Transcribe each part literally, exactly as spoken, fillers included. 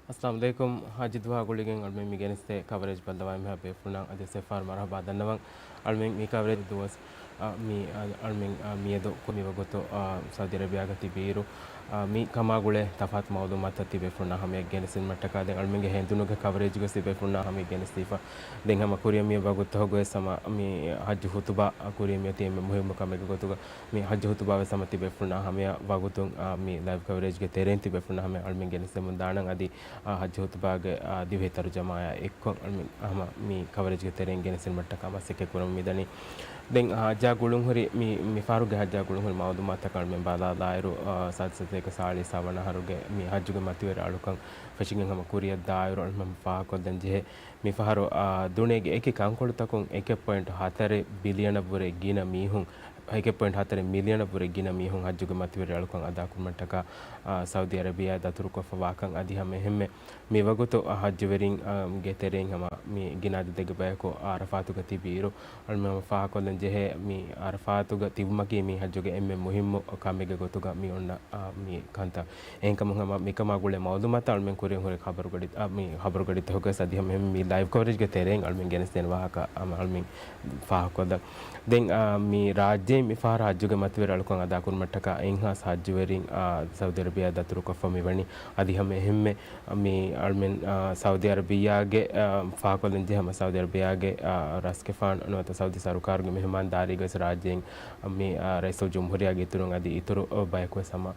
އައްސަލާމު ޢަލައިކުމް. ހައްޖު ދުވަހާ ގުޅިގެން އަޅުމެން މި ގެނެސްދޭ ކަވަރޭޖް ބައްލަވާ މިހާ ބޭފުޅުންނަށް އަދިވެސް އެއްފަހަރު މަރުޙަބާ ދަންނަވަން. އަޅުމެން މި ކަވަރޭޖް ދުވަސް، އަ، މި، އަ، އަޅުމެން، އަ، މިއަދު ކުރި ވަގުތު، އަ، ސައުދީ އަރަބިޔާގަ ތިބިއިރު، އަ، މި ކަމާ ގުޅޭ ތަފާތު މައުލޫމާތުތައް ތިބޭފުޅުންނާ ހަމަޔަށް ގެނެސްދިނުމަށްޓަކާ ދެން އަޅުމެންގެ ހެނދުނުގެ ކަވަރޭޖުގަ ތިބޭފުޅުންނާ ހަމަޔަށް ގެނެސްދީފަ. ދެން ހަމަ ކުރިއަށް މި ވަގުތު ގޮސް ހަމަ މި ހައްޖު ހުތުބާ، އަ، ކުރިއަށް މިއޮތީ އެންމެ މުހިއްމު ކަމެއްގެ ގޮތުގަ މި ހައްޖު ހުތުބާވެސް ހަމަ ތިބޭފުޅުންނާ ހަމަޔަށް ވަގުތުން، އާ، މި ލައިވް ކަވަރޭޖްގެ ތެރެއިން ތިބޭފުޅުންނާ ހަމަޔަށް އަޅުމެން ގެނެސްދެމުން ދާނަން. އަދި، އާ، ހައްޖު ހުތުބާގެ، އާ، ދިވެހި ތަރުޖަމާއާ އެއްކޮށް އަޅުމެން ހަމަ މި ކަވަރޭޖްގެ ތެރެއިން ގެނެސްދިނުމަށްޓަކާ މަސައްކަތް ކުރަމުން މިދަނީ. ދެން، އާ، ހައްޖާ ގުޅުންހުރި މި، މި ފަހަރުގެ ހައްޖާ ގުޅުންހުރި މައުލޫމާތަކަށް އަޅުމެން ބަލާލާއިރު، އާ، ސާދަ ސަތޭކަ ސާޅީސް ހަވަނަ އަހަރުގެ މި ހައްޖުގެ މަތިވެރި އަޅުކަން ފެށިގެން ހަމަ ކުރިއަށް ދާއިރު އަޅުމެން ފާހަގަކޮށްލަން ޖެހޭ. މި ފަހަރު، އާ، ދުނިޔޭގެ އެކި ކަންކޮޅުތަކުން އެކެއް ޕޮއިންޓު ހަތަރެއް ބިލިއަނަށްވުރެ ގިނަ މީހުން، އެކެއް ޕޮއިންޓު ހަތަރެއް މިލިއަނަށްވުރެ ގިނަ މީހުން ހައްޖުގެ މަތިވެރި އަޅުކަން އަދާކުރުމަށްޓަކާ، އާ، ސައުދީ އަރަބިޔާ ދަތުރުކޮށްފަވާކަން އަދި ހަމައެހެންމެ މިވަގުތު، އާ، ހައްޖުވެރިން، އާ، ގެ ތެރެއިން ހަމަ މި ގިނަ އަދަދެއްގެ ބަޔަކު އަރަފާތުގަ ތިބިއިރު، އަޅުމެން ފާހަގަކޮށްލަން ޖެހޭ މި އަރަފާތުގަ ތިބުމަކީ މި ހައްޖުގެ އެންމެ މުހިއްމު ކަމެއްގެ ގޮތުގަ މި އޮންނަ، އާ، މި ކަންތައް. އެހެންކަމުން ހަމަ މިކަމާ ގުޅޭ މައުލޫމާތަށް އަޅުމެން ކުރިއަށް ހުރި ޚަބަރުގަޑި، އާ، މި ޚަބަރުގަޑިތަކުގަސް އަދި ހަމަ މި ލައިވް ކަވަރޭޖްގެ ތެރެއިން އަޅުމެން ގެނެސްދޭނެ ވާހަކަ ހަމަ އަޅުމެން ފާހަގަކޮށްލަން. ދެން، އާ، މި ރާއްޖެއިން މި ފަހަރު ހައްޖުގެ މަތިވެރި އަޅުކަން އަދާކުރުމަށްޓަކާ އެއްހާސް ހައްޖުވެރިން، އާ، ސައުދީ އަރަބިޔާ ދަތުރުކޮށްފަ މިވަނީ. އަދި ހަމަ އެހެންމެ މި އަޅުމެން، އާ، ސައުދީ އަރަބިޔާގެ، އާ، ފާހަގަކޮށްލަން ޖެހޭ ހަމަ ސައުދީ އަރަބިޔާގެ، އާ، ރަސްގެފާނު ނުވަތަ ސައުދީ ސަރުކާރުގެ މެހެމާންދާރީގައި ރާއްޖެއިން މި، އާ، ރައީސުލްޖުމްހޫރިއްޔާގެ އިތުރުން އަދި އިތުރު ބަޔަކުވެސް ހަމަ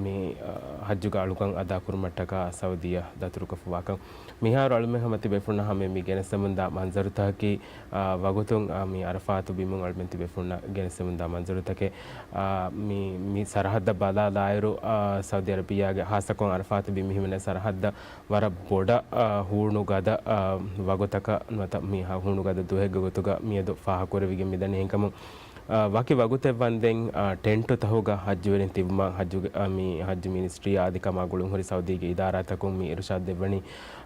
މި، އާ، ހައްޖުގެ އަޅުކަން އަދާކުރުމަށްޓަކާ ސައުދީއަށް ދަތުރުކޮށްފަވާކަން. މިހާރު އަޅުމެން ހަމަ ތިބޭފުޅުންނަށް ހަމަ މި ގެނެސްދެމުންދާ މަންޒަރުތަކަކީ، އާ، ވަގުތުން، އާ، މި އަރަފާތު ބިމުން އަޅުމެން ތިބޭފުޅުންނަށް ގެނެސްދެމުންދާ މަންޒަރުތަކެއް. އާ، މި، މި ސަރަހައްދަށް ބަލާލާއިރު، އާ، ސައުދީ އަރަބިޔާގެ ހާއްސަކޮށް އަރަފާތު ބިމް ހިމެނޭ ސަރަހައްދަށް ވަރަށް ބޮޑަށް، އާ، ހޫނު ގަދަ، އާ، ވަގުތަކަށް ނުވަތަ މި ހޫނު ގަދަ ދުވަހެއްގެ ގޮތުގަ މިއަދު ފާހަގަކުރެވިގެން މިދަނީ. އެހެންކަމުން، އާ، ވަކި ވަގުތެއް ވަންދެން، އާ، ޓެންޓު ތަހުގަ ހައްޖުވެރިން ތިބުމަށް ހައްޖުގެ، އާ، މި ހައްޖު މިނިސްޓްރީ އާދި ކަމާ ގުޅުންހުރި ސައުދީގެ އިދާރާތަކުން މި އިރުޝާދު ދެއްވަނީ.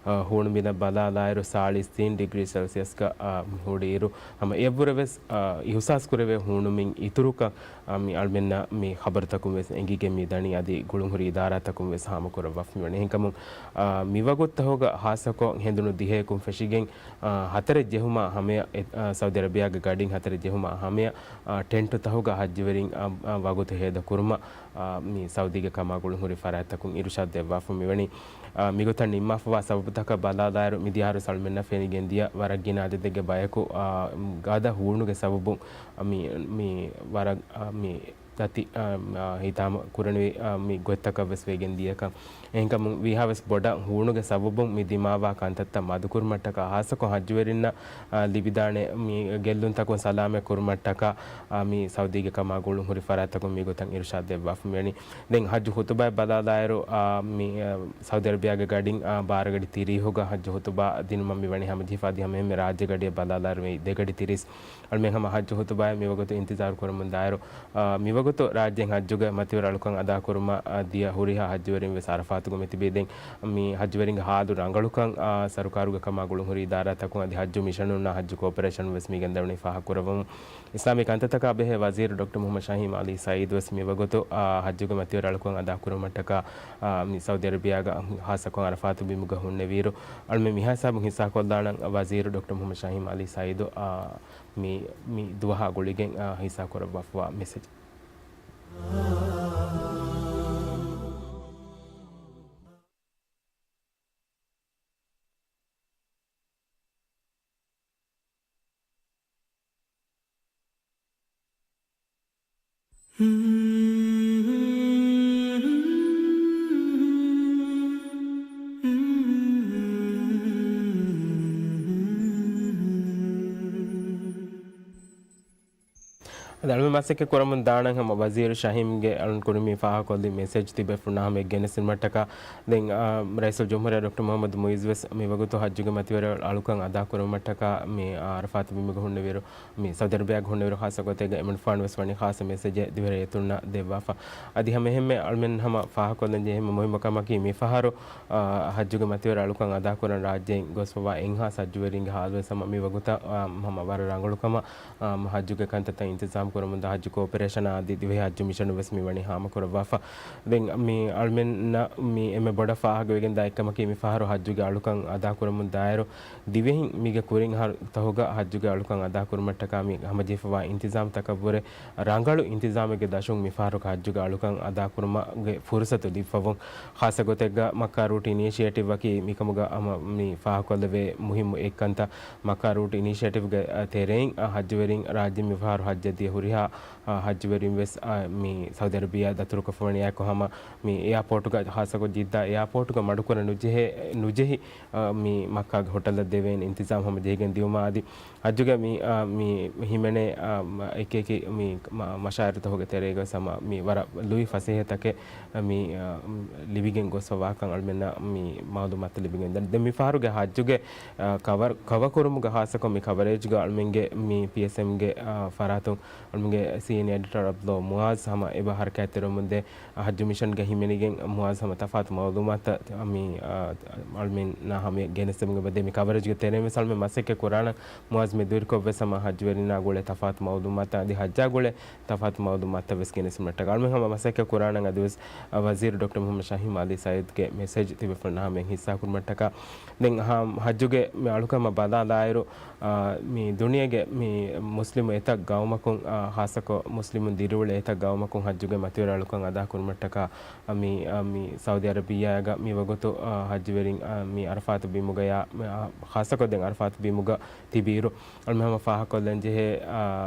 އާ، ހޫނު ބިނަށް ބަލާލާއިރު ސާޅީސް ތިން ޑިގްރީ ސެލްސިއަސްގަ، އާ، ހުރިއިރު، ހަމަ އެއަށްވުރެވެސް، އާ، އިހުސާސް ކުރެވޭ ހޫނުމިން އިތުރުކަން، އާ، މި އަޅުމެންނަށް މި ޚަބަރުތަކުން ވެސް އެނގިގެން މި ދަނީ އަދި ގުޅުންހުރި އިދާރާތަކުން ވެސް ހާމަކުރައްވާފަ މިވަނީ. އެހެންކަމުން، އާ، މިވަގުތުތަހުގަ ހާއްސަކޮށް ހެނދުނު ދިހައަކުން ފެށިގެން، އާ، ހަތަރެއް ޖެހުމާ ހަމަޔަށް، އެ، އާ، ސައުދީ އަރަބިޔާގެ ގަޑިން ހަތަރެއް ޖެހުމާ ހަމަޔަށް، އާ، ޓެންޓު ތަހުގަ ހައްޖުވެރިން، އާ، އާ، ވަގުތު ހޭދަކުރުމަށް، އާ، މި ސައުދީގެ ކަމާގުޅުން ހުރި ފަރާތްތަކުން އިރުޝާދު ދެއްވާފަ މިވަނީ. އާ، މިގޮތަށް ނިންމާފަވާ ސަބަބުތަކަށް ބަލާލާއިރު، މިދިޔަ އަހަރު އަޅުމެންނަށް ފެނިގެންދިޔަ ވަރަށް ގިނަ އަދަދެއްގެ ބަޔަކު، އާ، ގަދަ ހޫނުގެ ސަބަބުން، އާ، މި، މި ވަރަށް، އާ، މި ދަތި، އާ، އާ، ހިތާމަ ކުރަނިވި، އާ، މި ގޮތްތަކަށް ވެސް ވެގެން ދިޔަކަން. އެހެންކަމުން ވީހާވެސް ބޮޑަށް ހޫނުގެ ސަބަބުން މި ދިމާވާ ކަންތައްތައް މަދުކުރުމަށްޓަކާ، ހާއްސަކޮށް ހައްޖުވެރިންނަށް، އާ، ލިބިދާނެ މި ގެއްލުންތަކުން ސަލާމަތް ކުރުމަށްޓަކާ، އާ، މި ސައުދީގެ ކަމާ ގުޅުން ހުރި ފަރާތްތަކުން މިގޮތަށް އިރުޝާދު ދެއްވާފަ މިވަނީ. ދެން ހައްޖު ހުތުބާއަށް ބަލާލާއިރު، އާ، މި، އާ، ސައުދީ އަރަބިޔާގެ ގަޑިން، އާ، ބާރަ ގަޑި ތިރީހުގަ ހައްޖު ހުތުބާ ދިނުމަށް މިވަނީ ހަމަޖެހިފަ އަދި ހަމައެހެންމެ ރާއްޖެ ގަޑިއަށް ބަލާލާއިރު މި ދެ ގަޑި ތިރީސް. އަޅުމެން ހަމަ ހައްޖު ހުތުބާއަށް މިވަގުތު އިންތިޒާރު ކުރަމުންދާއިރު، އާ، މިވަގުތު ރާއްޖޭން ހައްޖުގެ މަތިވެރި އަޅުކަން އަދާކުރުމަށް، އާ، ދިޔަ ހުރިހާ ހައްޖުވެރިން ވެސް އަރަފާތުގަ މިތިބީ. ދެން މި ހައްޖުވެރިންގެ ހާލު ރަނގަޅުކަން، އާ، ސަރުކާރުގެ ކަމާ ގުޅުން ހުރި އިދާރާތަކުން އަދި ހައްޖު މިޝަނުންނާ ހައްޖު ކޯޕަރޭޝަނުން ވެސް މި ގެންދަވަނީ ފާހަގަކުރައްވަމުން. އިސްލާމީ ކަންތައްތަކާ ބެހޭ ވަޒީރު ޑޮކްޓަރ މުހައްމަދު ޝަހީމް އަލީ ސައީދު ވެސް މިވަގުތު، އާ، ހައްޖުގެ މަތިވެރި އަޅުކަން އަދާކުރުމަށްޓަކާ، އާ، މި ސައުދީ އަރަބިޔާގަ ހާއްސަކޮށް އަރަފާތު ބިމުގަ ހުންނެވިއިރު، އަޅުމެން މިހާ ހިސާބުން ހިއްސާކޮށްލާނަން ވަޒީރު ޑޮކްޓަރ މުހައްމަދު ޝަހީމް އަލީ ސައީދު، އާ، މި، މި ދުވަހާ ގުޅިގެން، އާ، ހިއްސާކުރައްވާފަވާ މެސެޖް. އަދި އަޅުމެން މަސައްކަތް ކުރަމުން ދާނަން ހަމަ ވަޒީރު ޝަހީމްގެ އަޅުން ކުރިން މި ފާހަގަކޮށްލި މެސެޖް ތިބޭފުޅުންނާ ހަމަޔަށް ގެނެސްދިނުމަށްޓަކާ. ދެން، އާ، ރައީސުލްޖުމްހޫރިއްޔާ ޑޮކްޓަރ މުހައްމަދު މުއިއްޒު ވެސް މިވަގުތު ހައްޖުގެ މަތިވެރި އަޅުކަން އަދާކުރުމަށްޓަކާ މި، އާ، އަރަފާތު ބިމުގަ ހުންނެވިއިރު، މި ސައުދީ އަރަބިޔާގަ ހުންނެވިއިރު ހާއްސަ ގޮތެއްގަ އެމަނިކުފާނު ވެސް ވަނީ ޚާއްޞަ މެސެޖެއް ދިވެހި ރައްޔިތުންނަށް ދެއްވާފަ. އަދި ހަމައެހެންމެ އަޅުމެން ހަމަ ފާހަގަކޮށްލަން ޖެހޭ އެންމެ މުހިއްމު ކަމަކީ މިފަހަރު، އާ، ހައްޖުގެ މަތިވެރި އަޅުކަން އަދާކުރަން ރާއްޖެއިން ގޮސްފަވާ އެއްހާސް ހައްޖުވެރިންގެ ހާލުވެސް ހަމަ މިވަގުތަށް، އާ، ހަމަ ވަރަށް ރަނގަޅު ކަމަށް، އާ، ހައްޖުގެ ކަންތައްތައް އިންތިޒާމް ކުރަމުންދާ ހައްޖު ކޯޕަރޭޝަނާ އަދި ދިވެހި ހައްޖު މިޝަނު ވެސް މި ވަނީ ހާމަކުރައްވާފަ. ދެން މި އަޅުމެންނަށް މި އެންމެ ބޮޑަށް ފާހަގަވެގެންދާ އެއްކަމަކީ މި ފަހަރު ހައްޖުގެ އަޅުކަން އަދާކުރަމުން ދާއިރު ދިވެހިން މީގެ ކުރިން އަހަރުތަހުގަ ހައްޖުގެ އަޅުކަން އަދާކުރުމަށްޓަކާ މި ހަމަޖެހިފަވާ އިންތިޒާމްތަކަށްވުރެ ރަނގަޅު އިންތިޒާމެއްގެ ދަށުން މި ފަހަރު ހައްޖުގެ އަޅުކަން އަދާކުރުމުގެ ފުރުސަތު ލިބިފަވުން. ޚާއްޞަ ގޮތެއްގަ މައްކާ ރޫޓް އިނީޝިއޭޓިވްއަކީ މިކަމުގަ ހަމަ މި ފާހަގަކޮށްލެވޭ މުހިއްމު އެއްކަންތައް. މައްކާ ރޫޓް އިނީޝިއޭޓިވްގެ، އަ، ތެރެއިން، އަ، ހައްޖުވެރިން ރާއްޖެ މިފަހަރު ހައްޖަށް ދިޔަ ހުރިހާ، އަ، ހައްޖުވެރިން ވެސް، އަ، މި ސައުދި އަރަބިއާ ދަތުރުކޮށްފަވަނީ އެކު ހަމަ މި އެއާޕޯޓުގަ، ޚާއްޞަކޮށް ޖިއްދާ އެއާޕޯޓުގަ މަޑުކުރަން ނުޖެހޭ، ނުޖެހި، އަ، މި މައްކާގެ ހޮޓަލަށް ދެވޭނެ އިންތިޒާމް ހަމަ ޖެހިގެން ދިޔުމާ އަދި ހައްޖުގެ މި، އާ، މި ހިމެނޭ، އާ، އެކި އެކި މި މަ-، މަޝާއިރުތަކުގެ ތެރޭގަ ސަމާ މި ވަރަށް ލުއި ފަސޭހަތަކެއް، މި، އާ، ލިބިގެން ގޮސްފަވާކަން އަޅުމެންނަށް މި މައުލޫމާތު ލިބިގެން ދެން. ދެން މި ފަހަރުގެ ހައްޖުގެ، އާ، ކަވަރ-، ކަވަކުރުމުގަ ޚާއްޞަކޮށް މި ކަވަރޭޖްގަ އަޅުމެންގެ މި ޕީއެސްއެމްގެ، އާ، ފަރާތުން އަޅުމެންގެ ސީނިއަ އެޑިޓަރ އަބްދުﷲ މުއާޒް ހަމަ އެބަ ހަރަކާތްތެރިވަމުންދޭ. ހައްޖު މިޝަންގަ ހިމެނިގެން މުއާޒް ހަމަ ތަފާތު މައުލޫމާތު މި، އަ، އަޅުމެންނާ ހަމަ ގެނެސްދެމުގެ ބަދޭ މި ކަވަރޭޖްގެ ތެރެއިން ވެސް އަޅުމެން މަސައްކަތް ކުރާނަން. މުއާޒް މެދުވެރިކޮށް ވެސް ހަމަ ހައްޖުވެރިންނާ ގުޅޭ ތަފާތު މައުލޫމާތު އަދި ހައްޖާ ގުޅޭ ތަފާތު މައުލޫމާތު ވެސް ގެނެސްދިނުމަށްޓަކާ އަޅުމެން ހަމަ މަސައްކަތް ކުރާނަން. އަދިވެސް، އަ، ވަޒީރު ޑޮކްޓަރ މުހައްމަދު ޝަހީމް އަލީ ސައީދުގެ މެސެޖް ތިބޭފުޅުންނާ ހަމައިން ހިއްސާކުރުމަށްޓަކާ. ދެން ހަ-، ހައްޖުގެ މި އަޅުކަމަށް ބަލާލާއިރު، އާ، މި ދުނިޔޭގެ މި މުސްލިމު އެތައް ގައުމަކުން، އާ، ޚާއްޞަކޮށް މުސްލިމުން ދިރިއުޅޭ އެތައް ގައުމަކުން ހައްޖުގެ މަތިވެރި އަޅުކަން އަދާކުރުމަށްޓަކާ، އާ، މި، އާ، މި ސައުދި އަރަބިއްޔާގަ މި ވަގުތު، އާ، ހައްޖުވެރިން، އާ، މި އަރަފާތު ބިމުގަޔާ، އާ، ޚާއްޞަކޮށް ދެން އަރަފާތު ބިމުގަ ތިބިއިރު، އަޅުމެން ހަމަ ފާހަގަކޮށްލަން ޖެހޭ، އާ،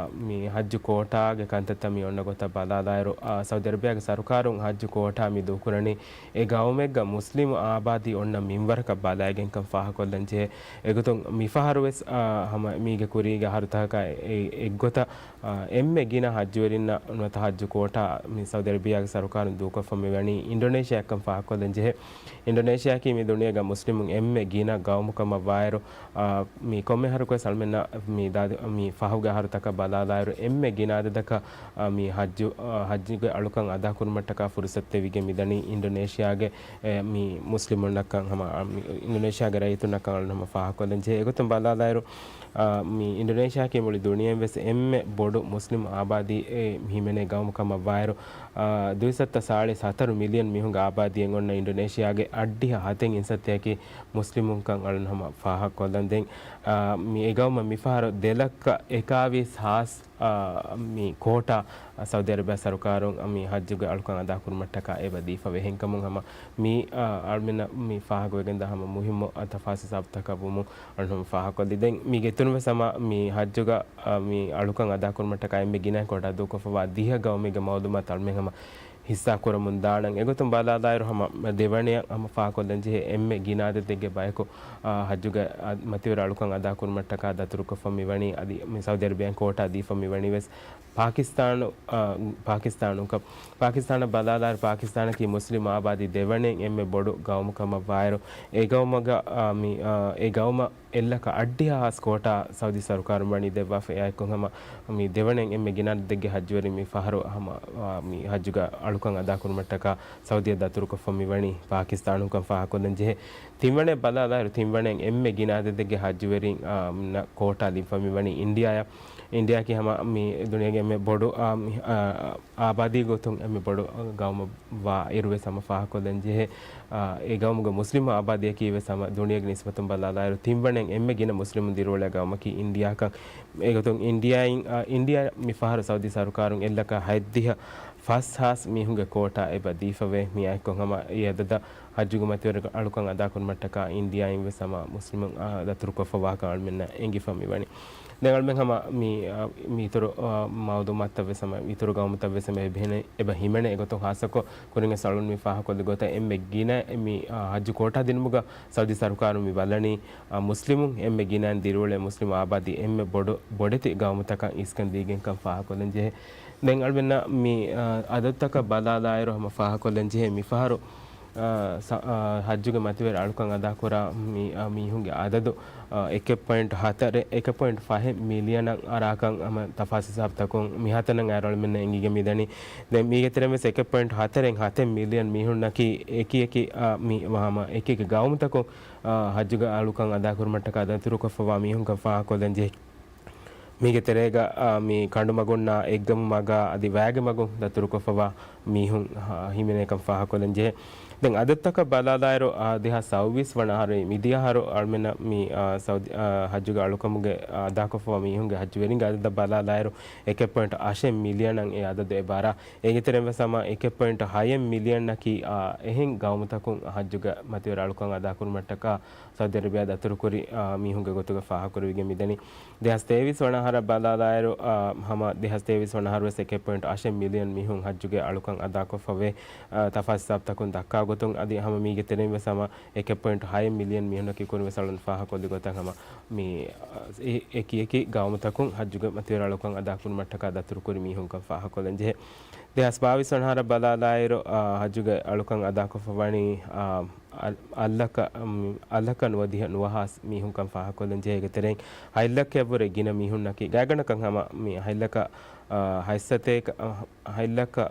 މި ހައްޖު ކޯޓާގެ ކަންތައްތައް މި އޮންނަ ގޮތަށް ބަލާލާއިރު، އާ، ސައުދި އަރަބިއްޔާގެ ސަރުކާރުން ހައްޖު ކޯޓާ މި ދޫކުރަނީ އެ ގައުމެއްގަ މުސްލިމު އާބާދީ އޮންނަ މިންވަރަކަށް ބަލައިގެންކަން ފާހަކޮށްލަން ޖެހޭ. އެގޮތުން މިފަހަރުވެސް، އާ، ހަމަ މީގެ ކުރީގެ އަހަރުތަކަކާ އެ-، އެއްގޮތަށް، އާ، އެންމެ ގިނަ ހައްޖުވެރިންނަށް ނުވަތަ ހައްޖު ކޯޓާ މި ސައުދި އަރަބިއްޔާގެ ސަރުކާރުން ދޫކޮށްފަ މިވަނީ އިންޑޮނޭޝިއާއަށްކަން ފާހަކޮށްލަން ޖެހޭ. އިންޑޮނޭޝިއާއަކީ މި ދުނިޔޭގަ މުސްލިމުން އެންމެ ގިނަ ގައުމުކަމަށް ވާއިރު، އާ، މި ކޮންމެ އަހަރަކުވެސް އަޅުމެންނަށް މި ދާދި-، މި ފަހުގެ އަހަރުތަކަށް ބަލާލާއިރު، އެންމެ ގިނަ އަދަދަކަށް، އާ، މި ހައްޖު، އާ، ހައްޖުގެ އަޅުކަން އަދާކުރުމަށްޓަކާ ފުރުސަތު ދެވިގެން މިދަނީ އިންޑޮނޭޝިއާގެ، އެ، މި މުސްލިމުންނަށްކަން ހަމަ، އާ، މި އިންޑޮނޭޝިއާގެ ރައްޔިތުންނަށްކަން އަޅުން ހަމަ ފާހަކޮށްލަން ޖެހޭ. އެގޮތުން ބަލާލާއިރު، އާ، މި އިންޑޮނޭޝިއާއަކީ މުޅި ދުނިޔެއިން ވެސް އެންމެ ބޮޑު މުސްލިމު އާބާދީ، އެ، ހިމެނޭ ގައުމު ކަމަށް ވާއިރު، އާ، ދުއިސައްތަ ސާޅީސް ހަތަރު މިލިއަން މީހުންގެ އާބާދީއެއް އޮންނަ އިންޑޮނޭޝިއާގެ އަށްޑިހަ ހަތެއް އިންސައްތައަކީ މުސްލިމުންކަން އަޅުން ހަމަ ފާހަކޮށްލަން. ދެން، އާ، މި އެގައުމަށް މިފަހަރު ދެ ލައްކަ އެކާވީސް ހާސް، އާ، މި ކޯޓާ ސައުދި އަރަބިއާ ސަރުކާރުން މި ހައްޖުގެ އަޅުކަން އަދާކުރުމަށްޓަކާ އެބަ ދީފަވޭ. އެހެންކަމުން ހަމަ މި، އާ، އަޅުމެންނަށް މި ފާހަގަވެގެންދާ ހަމަ މުހިއްމު، އާ، ތަފާސް ހިސާބުތަކަށް ވުމުން އަޅުން ހަމަ ފާހަކޮށްލި. ދެން މީގެ އިތުރުން ވެސް ހަމަ މި ހައްޖުގަ، އާ، މި އަޅުކަން އަދާކުރުމަށްޓަކާ އެންމެ ގިނަ ކޯޓާ ދޫކޮށްފަވާ ދިހަ ގައުމެއްގެ މައުލޫމާތު އަޅުމެން ހަމަ ހިއްސާ ކުރަމުން ދާނަން. އެގޮތުން ބަލާލާއިރު ހަމަ ދެވަނަޔަށް ހަމަ ފާހަކޮށްލަން ޖެހޭ އެންމެ ގިނަ އަދަދެއްގެ ބަޔަކު، އާ، ހައްޖުގެ، އާ، މަތިވެރި އަޅުކަން އަދާކުރުމަށްޓަކާ ދަތުރުކޮށްފަ މިވަނީ އަދި މި ސައުދި އަރަބިއާއިން ކޯޓާ ދީފަ މިވަނީ ވެސް ޕާކިސްތާނު، އާ، ޕާކިސްތާނުންކަން. ޕާކިސްތާނަށް ބަލާލާއިރު ޕާކިސްތާނަކީ މުސްލިމް އާބާދީ ދެވަނައިން އެންމެ ބޮޑު ގައުމު ކަމަށް ވާއިރު، އެ ގައުމުގަ، އާ، މި، އާ، އެ ގައުމަށް އެއްލަކަ އަށްޑިހަ ހާސް ކޯޓާ ސައުދި ސަރުކާރުން ވަނީ ދެއްވާފަ. އެއާއެކު ހަމަ މި ދެވަނައިން އެންމެ ގިނަ އަދަދެއްގެ ހައްޖުވެރިން މި ފަހަރު ހަމަ، އާ، މި ހައްޖުގަ އަޅުކަން އަދާކުރުމަށްޓަކާ ސައުދިއަށް ދަތުރުކޮށްފަ މިވަނީ ޕާކިސްތާނުންކަން ފާހަކޮށްލަން ޖެހޭ. ތިންވަނައަށް ބަލާލާއިރު ތިންވަނައިން އެންމެ ގިނަ އަދަދެއްގެ ހައްޖުވެރިން، އާ، ނަށް ކޯޓާ ލިބިފަ މިވަނީ އިންޑިއާއަށް. އިންޑިއާއަކީ ހަމަ މި ދުނިޔޭގެ އެންމެ ބޮޑު، އާ، މި، އާ، އާބާދީ ގޮތުން އެންމެ ބޮޑު ގައުމަށް ވާ އިރުވެސް ހަމަ ފާހަކޮށްލަން ޖެހޭ، އާ، އެ ގައުމުގެ މުސްލިމު އާބާދީއަކީ ވެސް ހަމަ ދުނިޔޭގެ ނިސްބަތުން ބަލާލާއިރު ތިންވަނައިން އެންމެ ގިނަ މުސްލިމުން ދިރިއުޅޭ ގައުމަކީ އިންޑިއާކަން. އެގޮތުން އިންޑިއާއިން، އާ، އިންޑިއާ މި ފަހަރު ސައުދީ ސަރުކާރުން އެއްލަކަ ހަތްދިހަ ފަސް ހާސް މީހުންގެ ކޯޓާ އެބަ ދީފަވޭ. މިއާއެކު ހަމަ އެ އަދަދަށް ހައްޖުގެ މަތިވެރި އަޅުކަން އަދާކުރުމަށްޓަކާ އިންޑިއާއިން ވެސް ހަމަ މުސްލިމުން، އާ، ދަތުރުކޮށްފަވާކަން އަޅުމެންނަށް އެނގިފަ މިވަނީ. ދެން އަޅުމެން ހަމަ މި، އާ، މި އިތުރު، އާ، މައުލޫމާތަށް ވެސް ހަމަ އިތުރު ގައުމުތައް ވެސް ހަމަ އެބަ ހިމެނޭ. އެގޮތުން ހާއްސަކޮށް ކުރިންވެސް އަޅުން މި ފާހަކޮށްލި ގޮތަށް އެންމެ ގިނަ މި، އާ، ހައްޖު ކޯޓާ ދިނުމުގަ ސައުދީ ސަރުކާރުން މި ބަލަނީ، އާ، މުސްލިމުން އެންމެ ގިނައިން ދިރިއުޅޭ މުސްލިމް އާބާދީ އެންމެ ބޮޑު، ބޮޑެތި ގައުމުތަކަށް އިސްކަން ދީގެންކަން ފާހަކޮށްލަން ޖެހޭ. ދެން އަޅުމެންނަށް މި، އާ، އަދަދުތަކަށް ބަލާލާއިރު ހަމަ ފާހަކޮށްލަން ޖެހޭ މިފަހަރު، އާ، ސަ-، އާ، ހައްޖުގެ މަތިވެރި އަޅުކަން އަދާކުރާ މި، އާ، މީހުންގެ އަދަދު، އާ، އެކެއް ޕޮއިންޓް ހަތަރެއް، އެކެއް ޕޮއިންޓް ފަހެއް މިލިއަނަށް އަރާކަން ހަމަ ތަފާސް ހިސާބުތަކުން މިހާތަނަށް އައިރު އަޅުމެންނަށް އެނގިގެން މިދަނީ. ދެން މީގެ ތެރެއިން ވެސް އެކެއް ޕޮއިންޓް ހަތަރެއް ހަތެއް މިލިއަން މީހުންނަކީ އެކި އެކި، އާ، މި ހަމަ އެކި އެކި ގައުމުތަކުން، އާ، ހައްޖުގެ އަޅުކަން އަދާކުރުމަށްޓަކާ ދަތުރުކޮށްފަވާ މީހުންކަން ފާހަގަކޮށްލަން ޖެހޭ. މީގެ ތެރޭގަ، އާ، މި ކަނޑުމަގުންނާ އެއްގަމު މަގާ އަދި ވައިގެ މަގުން ދަތުރުކޮށްފަވާ މީހުން، އާ، ހިމެނޭކަން ފާހަގަކޮށްލަން ޖެހޭ. ދެން އަދަދުތަކަށް ބަލާލާއިރު، އާ، ދެހާސް ސައުވީސް ވަނަ އަހަރު މިދިޔަ އަހަރު އަޅުމެންނަށް މި، އާ، ސައުދި، އާ، ހައްޖުގެ އަޅުކަމުގެ އަދާކޮށްފަވާ މީހުންގެ ހައްޖުވެރިންގެ އަދަދަށް ބަލާލާއިރު، އެކެއް ޕޮއިންޓް އަށެއް މިލިއަނަށް އެ އަދަދު އެބަ އަރާ. އޭގެ ތެރެއިން ވެސް ހަމަ އެކެއް ޕޮއިންޓް ހައެއް މިލިއަންއަކީ، އާ، އެހެން ގައުމުތަކުން ހައްޖުގެ މަތިވެރި އަޅުކަން އަދާކުރުމަށްޓަކާ ސައުދި އަރަބިޔާ ދަތުރުކުރި، އާ، މީހުންގެ ގޮތުގަ ފާހަގަކުރެވިގެން މިދަނީ. ދެހާސް ތޭވީސް ވަނަ އަހަރަށް ބަލާލާއިރު، އާ، ހަމަ ދެހާސް ތޭވީސް ވަނަ އަހަރު ވެސް އެކެއް ޕޮއިންޓް އަށެއް މިލިއަން މީހުން ހައްޖުގެ އަޅުކަން އަދާކޮށްފަވޭ، އާ، ތަފާސް ހިސާބުތަކުން ދައްކާ ގޮތުން އަދި ހަމަ މީގެ ތެރެއިން ވެސް ހަމަ އެކެއް ޕޮއިންޓް ހައެއް މިލިއަން މީހުންނަކީ ކުރިން ވެސް އަޅުން ފާހަގަކޮށްލި ގޮތަށް ހަމަ މި، އާ، އެ-، އެކި އެކި ގައުމުތަކުން ހައްޖުގެ މަތިވެރި އަޅުކަން އަދާކުރުމަށްޓަކާ ދަތުރުކުރި މީހުންކަން ފާހަގަކޮށްލަން ޖެހޭ. ދެހާސް ބާވީސް ވަނަ އަހަރަށް ބަލާލާއިރު، އާ، ހައްޖުގެ އަޅުކަން އަދާކޮށްފަވަނީ، އާ، އަ-، އަށްލަކަ، އަށްލަކަ ނުވަދިހަ ނުވަހާސް މީހުންކަން ފާހަގަކޮށްލަން ޖެހޭ. އޭގެ ތެރެއިން ހަތްލަކައަށްވުރެ ގިނަ މީހުންނަކީ ގާތްގަނޑަކަށް ހަމަ މި ހަތްލަކަ، އާ، ހަތްސަތޭކަ، އަ، ހަތްލަކަ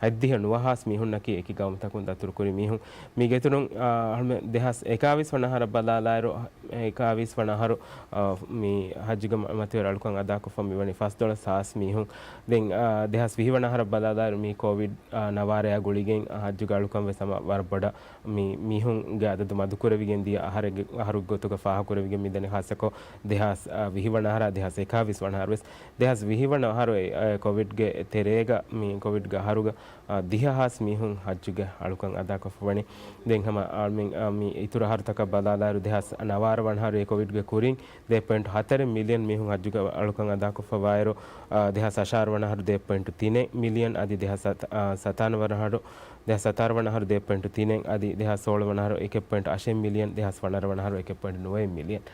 ހަތްދިހަ ނުވަހާސް މީހުންނަކީ އެކި ގައުމުތަކުން ދަތުރުކުރި މީހުން. މީގެ އިތުރުން، އާ، އަޅުމެން ދެހާސް އެކާވީސް ވަނަ އަހަރަށް ބަލާލާއިރު، އެކާވީސް ވަނަ އަހަރު، އާ، މި ހައްޖުގެ މަ-، މަތިވެރި އަޅުކަން އަދާކޮށްފަ މިވަނީ ފަސްދޮޅަސް ހާސް މީހުން. ދެން، އާ، ދެހާސް ވިހި ވަނަ އަހަރަށް ބަލާލާއިރު މި ކޯވިޑް، އާ، ނަވާރަޔާ ގުޅިގެން، އާ، ހައްޖުގެ އަޅުކަން ވެސް ހަމަ ވަރަށް ބޮޑަށް މި މީހުންގެ އަދަދު މަދުކުރެވިގެން ދިޔަ އަހަރެއްގެ، އަހަރު ގޮތުގަ ފާހަގަކުރެވިގެން މިދަނީ ހާއްސަކޮށް ދެހާސް ވިހި ވަނަ އަހަރާ ދެހާސް އެކާވީސް ވަނަ އަހަރު ވެސް. ދެހާސް ވިހި ވަނަ އަހަރު އެ، އެ، ކޮވިޑްގެ ތެރޭގަ މި ކޮވިޑްގެ އަހަރުގަ، އާ، ދިހަ ހާސް މީހުން ހައްޖުގެ އަޅުކަން އަދާކޮށްފަވަނީ. ދެން ހަމަ އަޅުމެން، އާ، މި އިތުރު އަހަރުތަކަށް ބަލާލާއިރު ދެހާސް ނަވާރަ ވަނަ އަހަރު އެ ކޮވިޑްގެ ކުރިން ދެ ޕޮއިންޓް ހަތަރެއް މިލިއަން މީހުން ހައްޖުގެ އަޅުކަން އަދާކޮށްފަވާއިރު، އާ، ދެހާސް އަށާރަ ވަނަ އަހަރު ދެ ޕޮއިންޓް ތިނެއް މިލިއަން އަދި ދެހާސް ސަތާ-، އާ، ސަތާނަ ވަނަ އަހަރު، ދެހާސް ސަތާރަ ވަނަ އަހަރު ދެ ޕޮއިންޓް ތިނެއް އަދި ދެހާސް ސޯޅަ ވަނަ އަހަރު އެކެއް ޕޮއިންޓް އަށެއް މިލިއަން، ދެހާސް ވަނަ އަހަރު އެކެއް ޕޮއިންޓް ނުވައެއް މިލިއަން.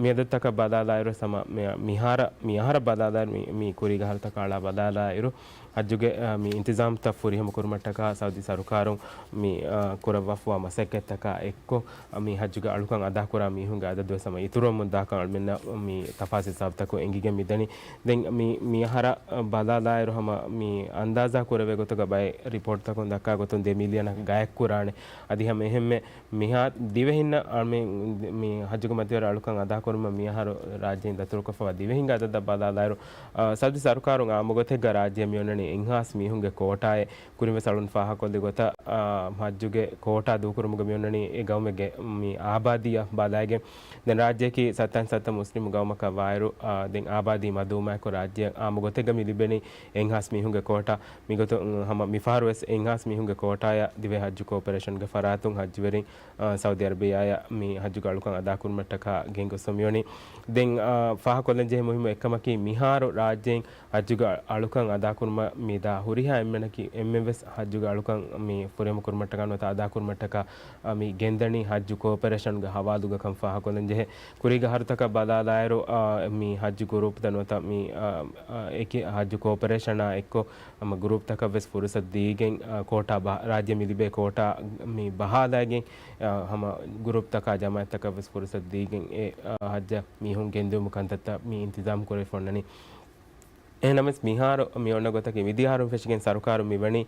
މި އަދަދުތަކަށް ބަލާލާއިރު ހަމަ މި-، މިހާރަ، މި އަހަރަށް ބަލާލާއިރު މި، މި ކުރީގެ އަހަރުތަކާ އަޅާ ބަލާލާއިރު ހައްޖުގެ، އާ، މި އިންތިޒާމްތައް ފުރިހަމަ ކުރުމަށްޓަކާ ސައުދީ ސަރުކާރުން މި، އާ، ކުރައްވާފަވާ މަސައްކަތްތަކާ އެއްކޮށް، އާ، މި ހައްޖުގެ އަޅުކަން އަދާކުރާ މީހުންގެ އަދަދުވެސް ހަމަ އިތުރުވަމުން ދާކަން އަޅުމެންނަށް މި ތަފާސް ހިސާބުތަކުން އެނގިގެން މިދަނީ. ދެން މި، މި އަހަރަށް ބަލާލާއިރު ހަމަ މި އަންދާޒާ ކުރެވޭ ގޮތުގަ ބައެއް ރިޕޯޓްތަކުން ދައްކާ ގޮތުން ދެ މިލިއަނަށް ގާތްކުރާނެ. އަދި ހަމަ އެހެންމެ މިހާ ދިވެހިންނަށް އަޅުމެން މި ހައްޖުގެ މަތިވެރި އަޅުކަން އަދާކުރުމަށް މިއަހަރު ރާއްޖޭން ދަތުރުކޮށްފަވާ ދިވެހިންގެ އަދަދަށް ބަލާލާއިރު، އާ، ސައުދީ ސަރުކާރުން އާއްމުގޮތެއްގަ ރާއްޖެ މިއޮންނަނީ އެއްހާސް މީހުންގެ ކޯޓާއެއް. ކުރިން ވެސް އަޅުން ފާހަގަކޮށްލި ގޮތަށް، އާ، ހައްޖުގެ ކޯޓާ ދޫކުރުމުގަ މިއޮންނަނީ އެ ގައުމެއްގެ މި އާބާދީއަށް ބަލައިގެން. ދެން ރާއްޖެއަކީ ސަތާން ސަތަ މުސްލިމު ގައުމަކަށް ވާއިރު، އާ، ދެން އާބާދީ މަދުވުމާއެކު ރާއްޖެއަށް އާއްމުގޮތެއްގަ މި ލިބެނީ އެއްހާސް މީހުންގެ ކޯޓާ. މިގޮތުން ހަމަ މިފަހަރު ވެސް އެއްހާސް މީހުންގެ ކޯޓާއަށް ދިވެހި ހައްޖު ކޯޕަރޭޝަންގެ ފަރާތުން ހައްޖުވެރިން، އާ، ސައުދީ އަރަބިއްޔާއަށް މި ހައްޖުގެ އަޅުކަން އަދާކުރުމަށްޓަކާ ގެންގޮސްފަ މިވަނީ. ދެން، އާ، ފާހަގަކޮށްލަން ޖެހޭ މުހިއްމު އެއްކަމަކީ މިހާރު ރާއްޖޭން ހައްޖުގެ އަޅުކަން އަދާކުރުމަށް މިދާ ހުރިހާ އެންމެނަކީ، އެންމެން ވެސް ހައްޖުގެ އަޅުކަން މި ފުރިހަމަ ކުރުމަށްޓަކާ ނުވަތަ އަދާކުރުމަށްޓަކާ، އާ، މި ގެންދަނީ ހައްޖު ކޯޕަރޭޝަންގެ ހަވާލުގަ ކަން ފާހަގަކޮށްލަން ޖެހޭ. ކުރީގެ އަހަރުތަކަށް ބަލާލާއިރު، އާ، މި ހައްޖު ގުރޫޕްތައް ނުވަތަ މި، އާ، އާ، އެކި ހައްޖު ކޯޕަރޭޝަނާ އެއްކޮށް ހަމަ ގުރޫޕްތަކަށް ވެސް ފުރުސަތު ދީގެން، އާ، ކޯޓާ ބަ-، ރާއްޖެ މި ލިބޭ ކޯޓާ މި ބަހާލައިގެން، އާ، ހަމަ ގުރޫޕްތަކާ ޖަމާއަތްތަކަށް ވެސް ފުރުސަތު ދީގެން އެ، އާ، ހައްޖަށް މީހުން ގެންދިއުމު ކަންތައްތައް މި އިންތިޒާމް ކުރެވިފަ އޮންނަނީ. އެހެންނަމަވެސް މިހާރު މި އޮންނަ ގޮތަކީ މިދިޔަ އަހަރުން ފެށިގެން ސަރުކާރުން މިވަނީ،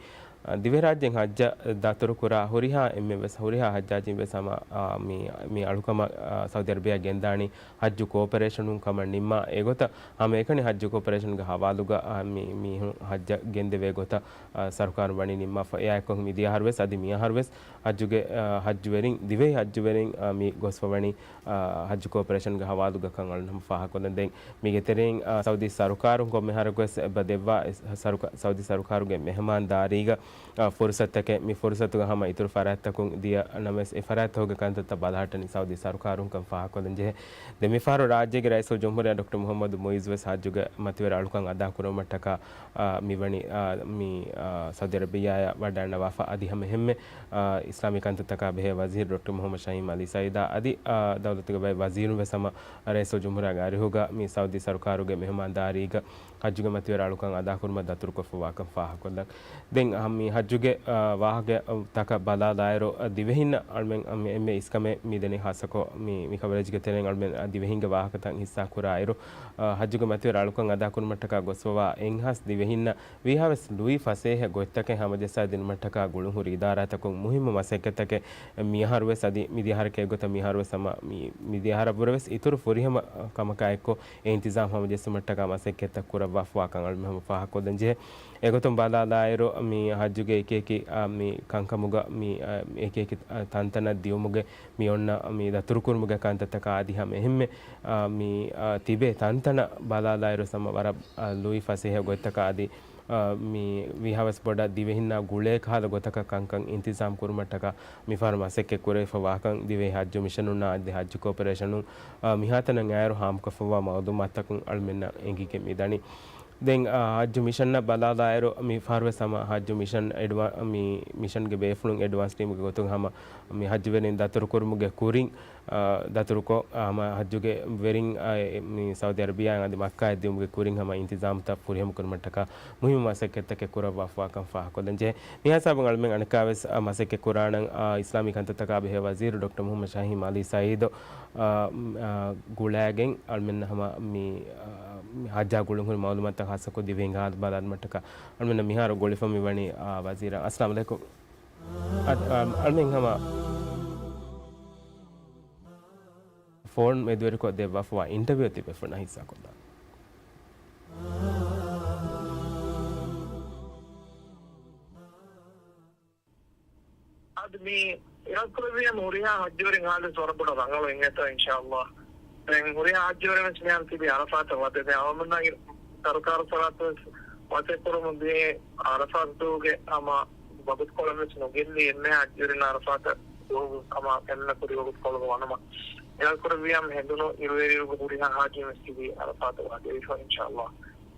އާ، ދިވެހިރާއްޖެއިން ހައްޖަށް ދަތުރުކުރާ ހުރިހާ އެންމެން ވެސް ހުރިހާ ހައްޖާޖީން ވެސް ހަމަ، އާ، މި، މި އަޅުކަމަށް، އާ، ސައުދީ އަރަބިއްޔާ ގެންދާނީ ހައްޖު ކޯޕަރޭޝަނުން ކަމަށް ނިންމާ އެގޮތަށް ހަމައެކަނި ހައްޖު ކޯޕަރޭޝަންގެ ހަވާލުގަ، އާ، މި މީހުން ހައްޖަށް ގެންދެވޭ ގޮތަށް، އާ، ސަރުކާރުން ވަނީ ނިންމާފަ. އެއާއެއްކޮށް މިދިޔަ އަހަރު ވެސް އަދި މި އަހަރު ވެސް ހައްޖުގެ، އާ، ހައްޖުވެރިން، ދިވެހި ހައްޖުވެރިން، އާ، މި ގޮސްފަވަނީ، އާ، ހައްޖު ކޯޕަރޭޝަންގެ ހަވާލުގަ ކަން އަޅުން ހަމަ ފާހަގަކޮށްލަން. ދެން މީގެ ތެރެއިން، އާ، ސައުދީ ސަރުކާރުން ކޮންމެ އަހަރަކު ވެސް އެބަ ދެއްވާ، އެ، ސަރުކާ-، ސައުދީ ސަރުކާރުގެ މެހެމާންދާރީގަ، އާ، ފުރުސަތުތަކެއް، މި ފުރުސަތުގަ ހަމަ އިތުރު ފަރާތްތަކުން ދިޔަ ނަމަވެސް، އެ ފަރާތްތަކުގެ ކަންތައްތައް ބަލަހައްޓަނީ ސައުދީ ސަރުކާރުން ކަން ފާހަގަކޮށްލަން ޖެހޭ. ދެން މިފަހަރު ރާއްޖޭގެ ރައީސުލްޖުމްހޫރިއްޔާ ޑޮކްޓަރ މުހައްމަދު މުއިއްޒު ވެސް ހައްޖުގެ މަތިވެރި އަޅުކަން އަދާކުރުމަށްޓަކާ، އާ، މިވަނީ، އާ، މި، އާ، ސައުދީ އަރަބިއްޔާއަށް ވަޑައިންނަވާފަ. އަދި ހަމަ އެހެންމެ، އާ، އިސްލާމީ ކަންތައްތަކާ ބެހޭ ވަޒީރު ޑޮކްޓަރ މުހައްމަދު ޝަހީމް އަލީ ސައީދާ އަދި، އާ، ދައުލަތުގެ ބައެއް ވަޒީރުން ވެސް ހަމަ ރައީސުލްޖުމްހޫރިއްޔާގެ އަރިހުގަ މި ސައުދީ ސަރުކާރުގެ މެހެމާންދާރީގަ ހައްޖުގެ މަތިވެރި އަޅުކަން އަދާކުރުމަށް ދަތުރުކޮށްފަވާކަން ފާހަގަކޮށްލަން. ދެން ހަމަ މި ހައްޖުގެ، އާ، ވާހަކަތަކަށް ބަލާލާއިރު، އާ، ދިވެހިންނަށް އަޅުމެން، އާ، މި އެންމެ އިސްކަމެއް މި ދެނީ ޚާއްޞަކޮށް މި، މި ކަވަރޭޖްގެ ތެރެއިން އަޅުމެން، އާ، ދިވެހިންގެ ވާހަކަތައް ހިއްސާ ކުރާއިރު، އާ، ހައްޖުގެ މަތިވެރި އަޅުކަން އަދާކުރުމަށްޓަކާ ގޮސްފަވާ އެއްހާސް ދިވެހިންނަށް ވީހާވެސް ލުއި ފަސޭހަ ގޮތްތަކެއް ހަމަޖައްސާ ދިނުމަށްޓަކާ ގުޅުންހުރި އިދާރާތަކުން މުހިއްމު މަސައްކަތްތަކެއް މިއަހަރުވެސް އަދި މިދިޔަހަރަކަށް އެގޮތަށް މިއަހަރުވެސް ހަމަ މި، މިދިޔަހަރަށްވުރެވެސް އިތުރު ފުރިހަމަ ކަމަކާ އެއްކޮށް އެ އިންތިޒާމް ހަމަޖެއްސުމަށްޓަކާ މަސައްކަތްތައް ކުރައްވާފަވާކަން އަޅުމެން ހަމަ ފާހަގަކޮށްލަން ޖެހޭ. އެގޮތުން ބަލާލާއިރު، މި ހައްޖުގެ އެކިއެކި، އާ، މި ކަންކަމުގަ މި، އާ، އެކިއެކި، އާ، ތަންތަނަށް ދިއުމުގެ މި އޮންނަ މި ދަތުރުކުރުމުގެ ކަންތައްތަކާ އަދި ހަމަ އެހެންމެ، އާ، މި، އާ، ތިބޭ ތަންތަނަށް ބަލާލާއިރު ހަމަ ވަރަށް، އާ، ލުއި ފަސޭހަ ގޮތްތަކާ އަދި، އާ، މި ވީހާވެސް ބޮޑަށް ދިވެހިންނާ ގުޅޭ ކަހަލަ ގޮތަކަށް ކަންކަން އިންތިޒާމް ކުރުމަށްޓަކާ މިފަހަރު މަސައްކަތް ކުރެވިފަވާކަން ދިވެހި ހައްޖު މިޝަނުންނާ އަދި ހައްޖު ކޯޕަރޭޝަނުން، އާ، މިހާތަނަށް އައިރު ހާމަކޮށްފައިވާ މައުލޫމާތަކުން އަޅުމެންނަށް އެނގިގެން މިދަނީ. ދެން، އާ، ހައްޖު މިޝަންނަށް ބަލާލާއިރު، މި ފަހަރުވެސް ހަމަ ހައްޖު މިޝަން އެޑްވާ-، މި މިޝަންގެ ބޭފުޅުން އެޑްވާންސް ޓީމުގެ ގޮތުން ހަމަ މި ހައްޖުވެރިން ދަތުރުކުރުމުގެ ކުރިން، އާ، ދަތުރުކޮށް، އާ، ހަމަ ހައްޖުގެ ވެރިން، އާ، އެ، މި ސައުދި އަރަބިއާއިން އަދި މައްކާއަށް ދިއުމުގެ ކުރިން ހަމަ އިންތިޒާމުތައް ފުރިހަމަ ކުރުމަށްޓަކާ މުހިއްމު މަސައްކަތްތަކެއް ކުރައްވާފަވާކަން ފާހަގަކޮށްލަން ޖެހޭ. މިހާ ހިސާބުން އަޅުމެން އަނެއްކާވެސް، އާ، މަސައްކަތް ކުރާނަން، އާ، އިސްލާމީ ކަންތައްތަކާ ބެހޭ ވަޒީރު ޑޮކްޓަރ މުހައްމަދު ޝާހީން މާލީ ސައީދު، އާ، އާ، ގުޅާގެން އަޅުމެން ހަމަ މި، އާ، މި ހައްޖާ ގުޅުންހުރި މައުލޫމާތުތައް ޚާއްޞަކޮށް ދިވެހިންގެ ހާލު ބަލާލުމަށްޓަކާ އަޅުމެންނަށް މިހާރު ގުޅިފަ މިވަނީ، އާ، ވަޒީރާ. އައްސަލާމު ޢަލައިކުމް. އަދި، އާ، އަޅުމެން ހަމަ ފޯން މެދުވެރިކޮށް ދެއްވާފަވާ އިންޓަވިއު ތިބޭފުޅުންނާ ހިއްސާކޮށްލާން. އަދި މި އިރާދަކުރެއްވިއްޔާ ހުރިހާ ހައްޖުވެރިން ހާލު ވަރަށް ބޮޑަށް ރަނގަޅު އިނގޭތޯ އިންޝާﷲ. ދެން ހުރިހާ ހައްޖުވެރިން ވެސް މިހާރު ތިބީ ޢަރަފާތަށް ވަދެ. ދެން އަޅުގަނޑުމެންނަށް ސަރުކާރު ފަރާތުން ވެސް މަސައްކަތް ކުރަމުން ދިޔަ ޢަރަފާތުގެ ހަމަ ވަގުތުކޮޅެއް ވެސް ނުގެއްލި އެންމެހާ ހައްޖުވެރިން ޢަރަފާތަށް ދުވަހު ހަމަ އެންމެ ކުރި ވަގުތުކޮޅުގަ ވަނުމަށް. އިރާދަކުރެއްވިއްޔާ ހެނދުނު އިރުއެރިއިރުގަ ހުރިހާ ހާޖީން ވެސް ތިބީ ޢަރަފާތަށް ވަދެވިފަ އިންޝާﷲ.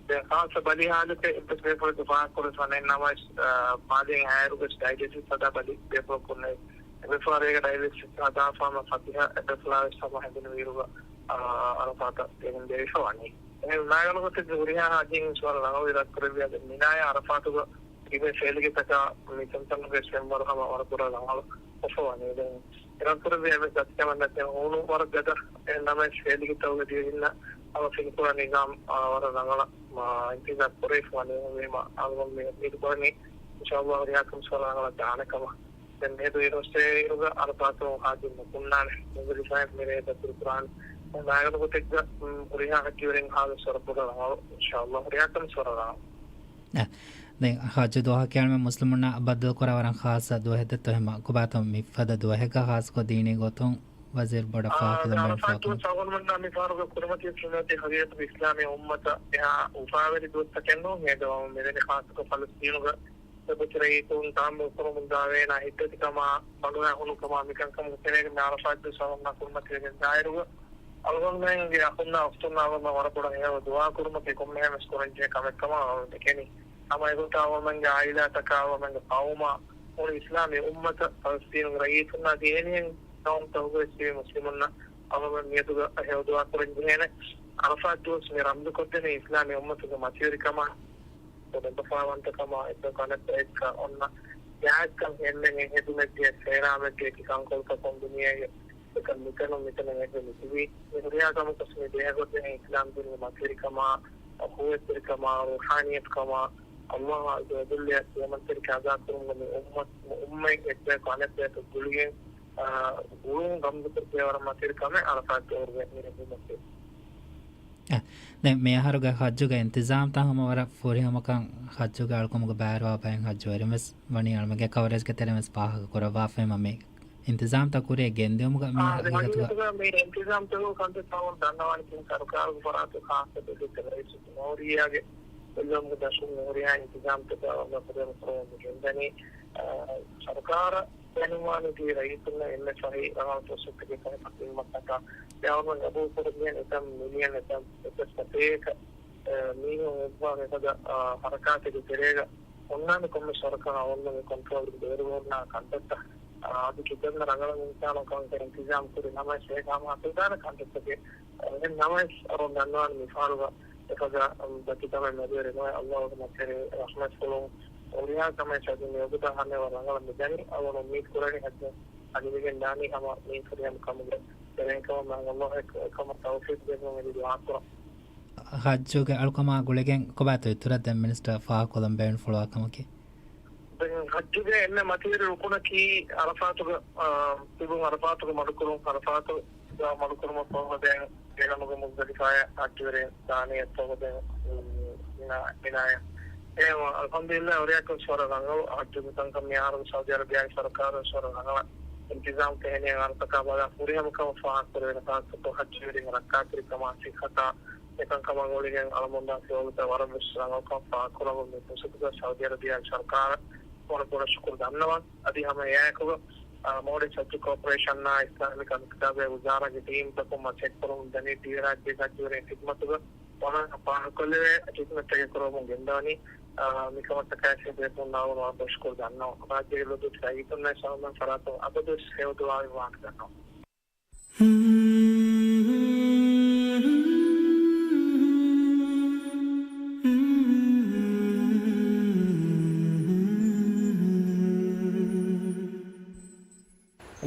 ދެން ޚާއްޞަ ބަލި ހާލަތެއް އެއްވެސް ބޭފުޅެއްގެ ފާހަގަކުރެވިފަ ނެތް ނަމަވެސް، އާ، މާލޭގެ ހައިރުގަސް ޑައިލިސިސް ހަދާ ބަލި ބޭފުޅަކުންނެވި. އެއްވެފަ ވަރެއްގަ ޑައިލިސިސް ހަދާފަ ހަމަ ފަތިހަ އެއްވެފަ ވެސް ހަމަ ހެނދުނު އިރުގަ، އާ، ޢަރަފާތަށް ގެންދެވިފަ ވަނީ. އެހެން މާގަނޑު ގޮތެއްގެ ހުރިހާ ހާޖީން ވެސް ވަރަށް ރަނގަޅު އިރާދަކުރެއްވިއްޔާ މިނާޔާ ޢަރަފާތުގަ ތިބޭ ފޭލިގެތަކާ މި ތަންތަނުގެ ސެންވަރު ހަމަ ވަރަށް ބުރަ ރަނގަޅު ކޮށްފަ ވަނީ. ދެން އިރާދަކުރެއްވިއްޔާ އެއްވެސް ދަތިކަމެއް ނެތް. ހޫނު ވަރަށް ގަދަ. އެހެން ނަމަވެސް ފޭލިގެތަކުގެ ދިވެހިންނަށް ހަމަ ފިނިކުރާ ނިޒާމް، އާ، ވަރަށް ރަނގަޅަށް، އާ، އިންތިޒާމް ކުރެވިފަ ވަނީ. އެހެންވީމަ އަޅުގަނޑު މި އުއްމީދު ކުރަނީ އިންޝާﷲ ރިޔާކަން ވަރަށް ރަނގަޅަށް ދާނެ ކަމަށް. ދެން މިއަދު އިރުއޮއްސޭ އިރުގަ ޢަރަފާތު ހާޖީން ނުކުންނާނެ. މުޒުލިފާއިން މިރޭ ދަތުރުކުރާނެ. މާގަނޑު ގޮތެއްގަ، މް، ހުރިހާ ހައްޖުވެރިން ހާލު ވަރަށް ބޮޑަށް ރަނގަޅު. އިންޝާﷲ ރިޔާކަން ވަރަށް ރަނގަޅު. އެ، ދެން ހައްޖު ދުވަހަކީ އަޅުމެން މުސްލިމުންނަށް ބައްދަލުކުރާ ވަރަށް ޚާއްޞަ ދުވަހެއް ދެއްތޯ؟ އެހެންމަ ކޮބާތޯ މިފަދަ ދުވަހެއްގަ ޚާއްޞަކޮށް ދީނީ ގޮތުން ވަޒީރު ބޮޑަށް އާ، ފާހަގަކޮށްލަން ބޭނުންފައި އަރަފާތު ކަމަށް؟ ސަވަންމަންނާ މި ފަހަރުގެ ކުރިމަތިލް ސުންނަތީ ހަގީގަތުގެ އިސްލާމީ އުއްމަތަށް އެހާ އުފާވެރި ދުވަސްތަކެއް ނޫން. ހޭދަވަމުން މިވެނި ޚާއްޞަކޮށް ފަލަސްތީނުގަ އެބަތި ރައްޔިތުން ތަހައްމަލް ކުރަމުންދާ ވޭނާ ހިތްދަތިކަމާ، ބަނޑުހައި ހުނުކަމާ މިކަންކަމުގެ ތެރޭގަ މި އަރަފާތް ދުވަސް އަޅުގަނޑުމެންނާ ކުރިމަތިވެގެން ދާއިރުގަ އަޅުގަނޑުމެންގެ އަޚުންނާ އުޚްތުންނާ އަޅުގަނޑުމެން ވަރަށް ބޮޑަށް ހެޔޮ ދުޢާ ކުރުމަކީ ކޮންމެހެން ވެސް ކުރަންޖެހޭ ކަމެއްކަމަށް އަޅުގަނޑު ދެކެނީ. ހަމަ އެގޮތަށް އަޅުގަނޑުމެންގެ ޢާއިލާތަކާ އަޅުގަނޑުމެންގެ ޤައުމާ މުޅި އިސްލާމީ އުއްމަތަށް ފަލަސްތީނުގެ ރައްޔިތުންނާ ދިވެހިން ގައުމުތަކުގަ ވެސް ތިބި މުސްލިމުންނަށް އަޅުގަނޑުމެން މިއަދުގަ ހެޔޮ ދުޢާ ކުރަން ޖެހޭނެ. ޢަރަފާތް ދުވަސް މި ރަމްޒުކޮށްދެނީ އިސްލާމީ އުއްމަތުގެ މަތިވެރިކަމާ، ބަފާވަންތަކަމާ، އެއްބަޔަކު އަނެއްބަޔަކާ އޮންނަ ޖާތްކަން އެންމެން ހެދުމެއްގެ ސޭރާމެއްގެ ކި ކަންކޮޅުތަކުން ދުނިޔޭގެ އެކަން މިތަނުން މިތަނަށް އެއްވެ މިތިބީ. މި ހުރިހާ ކަމަކަށް މި ބެހޭގޮތް ދެން އިސްލާމް ދީނުގެ މަތިވެރިކަމާ، އުޚުވަތްތެރިކަމާ، ރޫޙާނިއްޔަތުކަމާ، އައްލާހު ޢައްޒަ ވަޖައްލައަށް ޤިޔާމަތްތެރިކަން އަދާކުރުމުގަ މި އުއްމަތް، އުއްމަތް އެއްބަޔަކު އަނެއްބަޔަކަށް ގުޅިގެން، އާ، ގުޅުން ރަމްޒުކޮށްދޭ ވަރަށް މަތިވެރި ކަމެއް ޢަރަފާތް ދައުރުގެ މި އެދުމަކީ. އެ، ދެން މިއަހަރުގެ ހައްޖުގެ އިންތިޒާމްތައް ހަމަ ވަރަށް ފުރިހަމަކަން ހައްޖުގެ އަޅުކަމުގަ ބައިވެރިވާ ބައެއް ހައްޖުވެރިން ވެސް ވަނީ އަޅުމެންގެ ކަވަރޭޖްގެ ތެރެއިން ވެސް ފާހަގަ ކުރައްވާފައި މި އިންތިޒާމްތައް ކުރިއަށް ގެންދިއުމުގަ މި އާ، ހަގީގަތުގަ މި އިންތިޒާމްތަކުގެ ކަންތައް ތައް ދަންނަވާނެ ތިން ސަރުކާރުގެ ފަރާތުން ޚާއްޞަ ދެކެތެއް ރައީސު ޖުމްހޫރިއްޔާގެ ބެލުމުގެ ދަށުން ހުރިހާ އިންތިޒާމްތަކާ ވަގުތު ކުރަމުން ގެންދަނީ، އާ، ސަރުކާރަށް ބޭނުންވާނީ ތި ރައްޔިތުންނަށް އެންމެ ފަހި ރަނގަޅު ފުރުސަތުތަކެއް ފަހި ފަތިން މައްސަކަ ދެއަޅުގަނޑު ގަބޫލު ކުރެވިގެން އެތަން މިލިއަން އެތަން އެއްވެސް ފަތޭކަ، އަ، މީހުން އެއްވާ މިފަދަ، އަ، ހަރަކާތެއްގެ ތެރޭގަ އޮންނާނެ ކޮންމެ ސަރުކާރަށް އަވަންމެންގެ ކޮންޓްރޯލްގެ ބޭރުގަ އޮންނާ ކަންތައްތައް، އަ، އަދި ކިތަންމެ ރަނގަޅަށް އިންސާނުން ކަންކަން އިންތިޒާމް ކުރި ނަމަވެސް އޭގަ ހަމަ ހަތުރުދާނެ ކަންތައްތަކެއް، އަ، އެހެން ނަމަވެސް އަރުން ދަންނަވާނެ މިފަހަރުގަ އެފަދަ، އަ، ދަތިކަމެއް މެދުވެރި ނުވެ އައްލާހުގެ މަތިވެރި ރަޙްމަތްފުޅުން ހުރިހާ ކަމެއް ސަޖިން އެބަދާ ހަމަޔަށް ވަރަށް ރަނގަޅަށް މިދަނީ. އަޅުގަނޑު އުއްމީދު ކުރަނީ ހައްޖަށް އަންނަން ދާނީ ހަމަ މީ ފުރިހަމަ ކަމުގެ ތެރެއިން ކަމަށް. މާތް އަﷲ އެކަމަށް ތައުފީޤު ދެއްވުން އެދި ދުޢާކުރަން. ހައްޖުގެ އަޅުކަމާ ގުޅިގެން ކޮބާތޯ އިތުރަށް ދެން މިނިސްޓަރ ފާހަގަކޮށްލަން ބޭނުންފުޅުވާ ކަމަކީ؟ ދެން ހައްޖުގެ އެންމެ މަތިވެރި ރުކުނަކީ އަރަފާތުގަ، އާ، ތިބުން އަރަފާތުގަ މަޑުކުރުން، އަރަފާތުގަ މަޑުކުރުމަށް ފަހުގަ ދެން އެނަމުގެ މުޒްދަލިފާޔަށް ހައްޖުވެރިން ދާނީ އެއްފަހުގަ ދެން، މިނާ، މިނާޔަށް. އެހެން އަލްޙަމްދުލިއްލާހް ވަރަށް ކަން ވަރަށް ރަނގަޅު ހައްޖުގެ ކަންކަން މިހާރު ސައުދީ އަރަބިޔާގެ ސަރުކާރުން ވަރަށް ރަނގަޅަށް އިންތިޒާމް ފެހެނީ އަރަފާތުގަ ފުރިހަމަ ކަމަށް ފާހަގަކުރެވޭނެ ޚާއްޞަކޮށް ހައްޖުވެރިން ރައްކާތެރިކަމާ ސިއްހަތާ އެކަންކަމާ ގުޅިގެން އަޅަމުންދާ ފިޔަވަޅުތައް ވަރަށް ވެސް ރަނގަޅުކަން ފާހަގަކުރަމުން މި ފުރުސަތުގަ ސައުދީ އަރަބިޔާގެ ސަރުކާރަށް ވަރަށް ބޮޑަށް ޝުކުރު ދަންނަވަން. އަދި ހަމަ އެއާއެކުގަ، އާ، މޯޑި ސައްޖު ކޯޕަރޭޝަންއާ އިސްލާމިކް އަންތިސާބެއް ވުޒާރާގެ ޓީމްތަކުން މަސައްކަތްކުރަމުން ދަނީ ދިވެހިރާއްޖޭގެ ހައްޖުވެރިން ޚިދްމަތުގަ ވަރަށް ފާހަގަކޮށްލެވޭ ޚިދްމަތްތަކެއް ކުރަމުން ގެންދަވަނީ. އާ، މިކަމަށްޓަކައި ބޭފުޅުންނާ ވަރަށް ބޮޑަށް ޝުކުރު ދަންނަވަން. ރާއްޖޭގެ ލޮބުވެތި ރައްޔިތުންނަށް ސަމަމެން ފަރާތުން އަބަދުވެސް ހެޔޮ ދުޢާވެރިވާން ދަންނަވަން.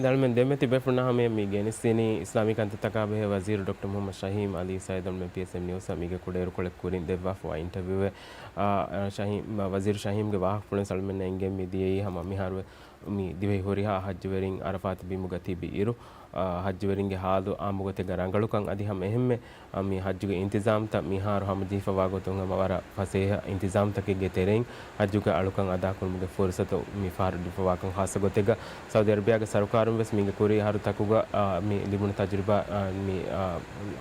އަޅުމެން ދެންމެ ތިބޭފުޅުންނާ ހަމަޔަށް މި ގެނެސްދިނީ އިސްލާމީ ކަންތައްތަކާ ބެހޭ ވަޒީރު ޑޮކްޓަރ މުހައްމަދު ޝަހީމް އަލީ ސައީދު އަޅުމެން ޕީއެސްއެމް ނިއުސްއަށް މީގެ ކުޑައިރުކޮޅެއް ކުރިން ދެއްވާފަވާ އިންޓަވިއުއެއް. އާ، ޝަހީމް، ވަޒީރު ޝަހީމްގެ ވާހަކަފުޅުން އަޅުމެންނަށް އެނގެން މިދިޔައީ ހަމަ މިހާރު މި ދިވެހި ހުރިހާ ހައްޖުވެރިން އަރަފާތު ބިމުގަ ތިބި އިރު، އާ، ހައްޖުވެރިންގެ ހާލު އާއްމުގޮތެއްގަ ރަނގަޅުކަން އަދި ހަމަ އެހެންމެ، އާ، މި ހައްޖުގެ އިންތިޒާމްތައް މިހާރު ހަމަޖެހިފަވާ ގޮތުން ހަމަ ވަރަށް ފަސޭހަ އިންތިޒާމްތަކެއްގެ ތެރެއިން ހައްޖުގެ އަޅުކަން އަދާކުރުމުގެ ފުރުސަތު މި ފަހަރު ލިބިފަވާކަން ޚާއްޞަ ގޮތެއްގަ ސައުދީ އަރަބިޔާގެ ސަރުކާރުން ވެސް މީގެ ކުރީ އަހަރުތަކުގަ، އާ، މި ލިބުނު ތަޖުރިބާ، އާ، މި، އާ،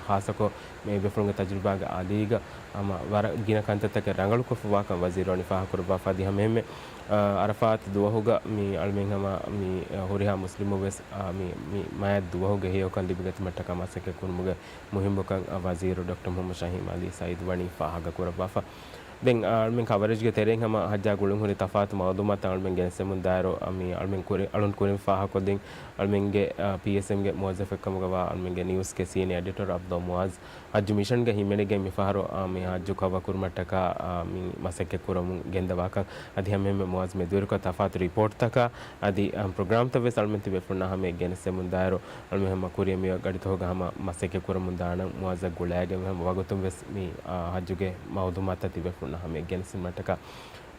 ޚާއްޞަކޮށް މި ބޭފުޅުންގެ ތަޖުރިބާގެ އަލީގަ ހަމަ ވަރަށް ގިނަ ކަންތައްތަކެއް ރަނގަޅުކޮށްފަވާކަން ވަޒީރު ވަނީ ފާހަގަކުރައްވާފަ. އަދި ހަމަ އެހެންމެ އަރަފާތު ދުވަހުގަ މި އަޅުމެން ހަމަ މި ހުރިހާ މުސްލިމުން ވެސް މި، މި މާތް ދުވަހުގެ ހެޔޮކަން ލިބިގަތުމަށްޓަކާ މަސައްކަތް ކުރުމުގެ މުހިއްމުކަން ވަޒީރު ޑޮކްޓަރ މުހައްމަދު ޝަހީމް އަލީ ސައީދު ވަނީ ފާހަގަކުރައްވާފަ. ދެން އަޅުމެން ކަވަރޭޖްގެ ތެރެއިން ހަމަ ހައްޖާ ގުޅުންހުރި ތަފާތު މައުލޫމާތު އަޅުމެން ގެނެސްދެމުން ދާއިރު، މި އަޅުމެން ކުރި، އަޅުން ކުރިން ފާހަގަކޮށްލިން އަޅުމެންގެ، އާ، ޕީއެސްއެމްގެ މުވައްޒަފެއްކަމުގަވާ އަޅުމެންގެ ނިއުސްގެ ސީނިއަރ އެޑިޓަރ އަބްދުﷲ މުއާޒް ހައްޖު މިޝަންގަ ހިމެނިގެން މިފަހަރު، އާ، މި ހައްޖު ކަވަރ ކުރުމަށްޓަކާ، އާ، މި މަސައްކަތް ކުރަމުން ގެންދަވާކަން އަދި ހަމައެހެންމެ މުއާޒް މެދުވެރިކޮށް ތަފާތު ރިޕޯޓްތަކާ އަދި، އާ، ޕްރޮގްރާމްތައް ވެސް އަޅުމެން ތިބޭފުޅުންނާ ހަމަޔަށް ގެނެސްދެމުން ދާއިރު، އަޅުމެން ހަމަ ކުރިއަށް މި ގަޑިތަކުގަ ހަމަ މަސައްކަތް ކުރަމުން ދާނަން މުއާޒަށް ގުޅައިގެން ހަމަ ވަގުތުން ވެސް މި، އާ، ހައްޖުގެ މައުލޫމާތުތައް ތިބޭފުޅުންނާ ހަމަޔަށް ގެނެސްދިނުމަށްޓަކާ.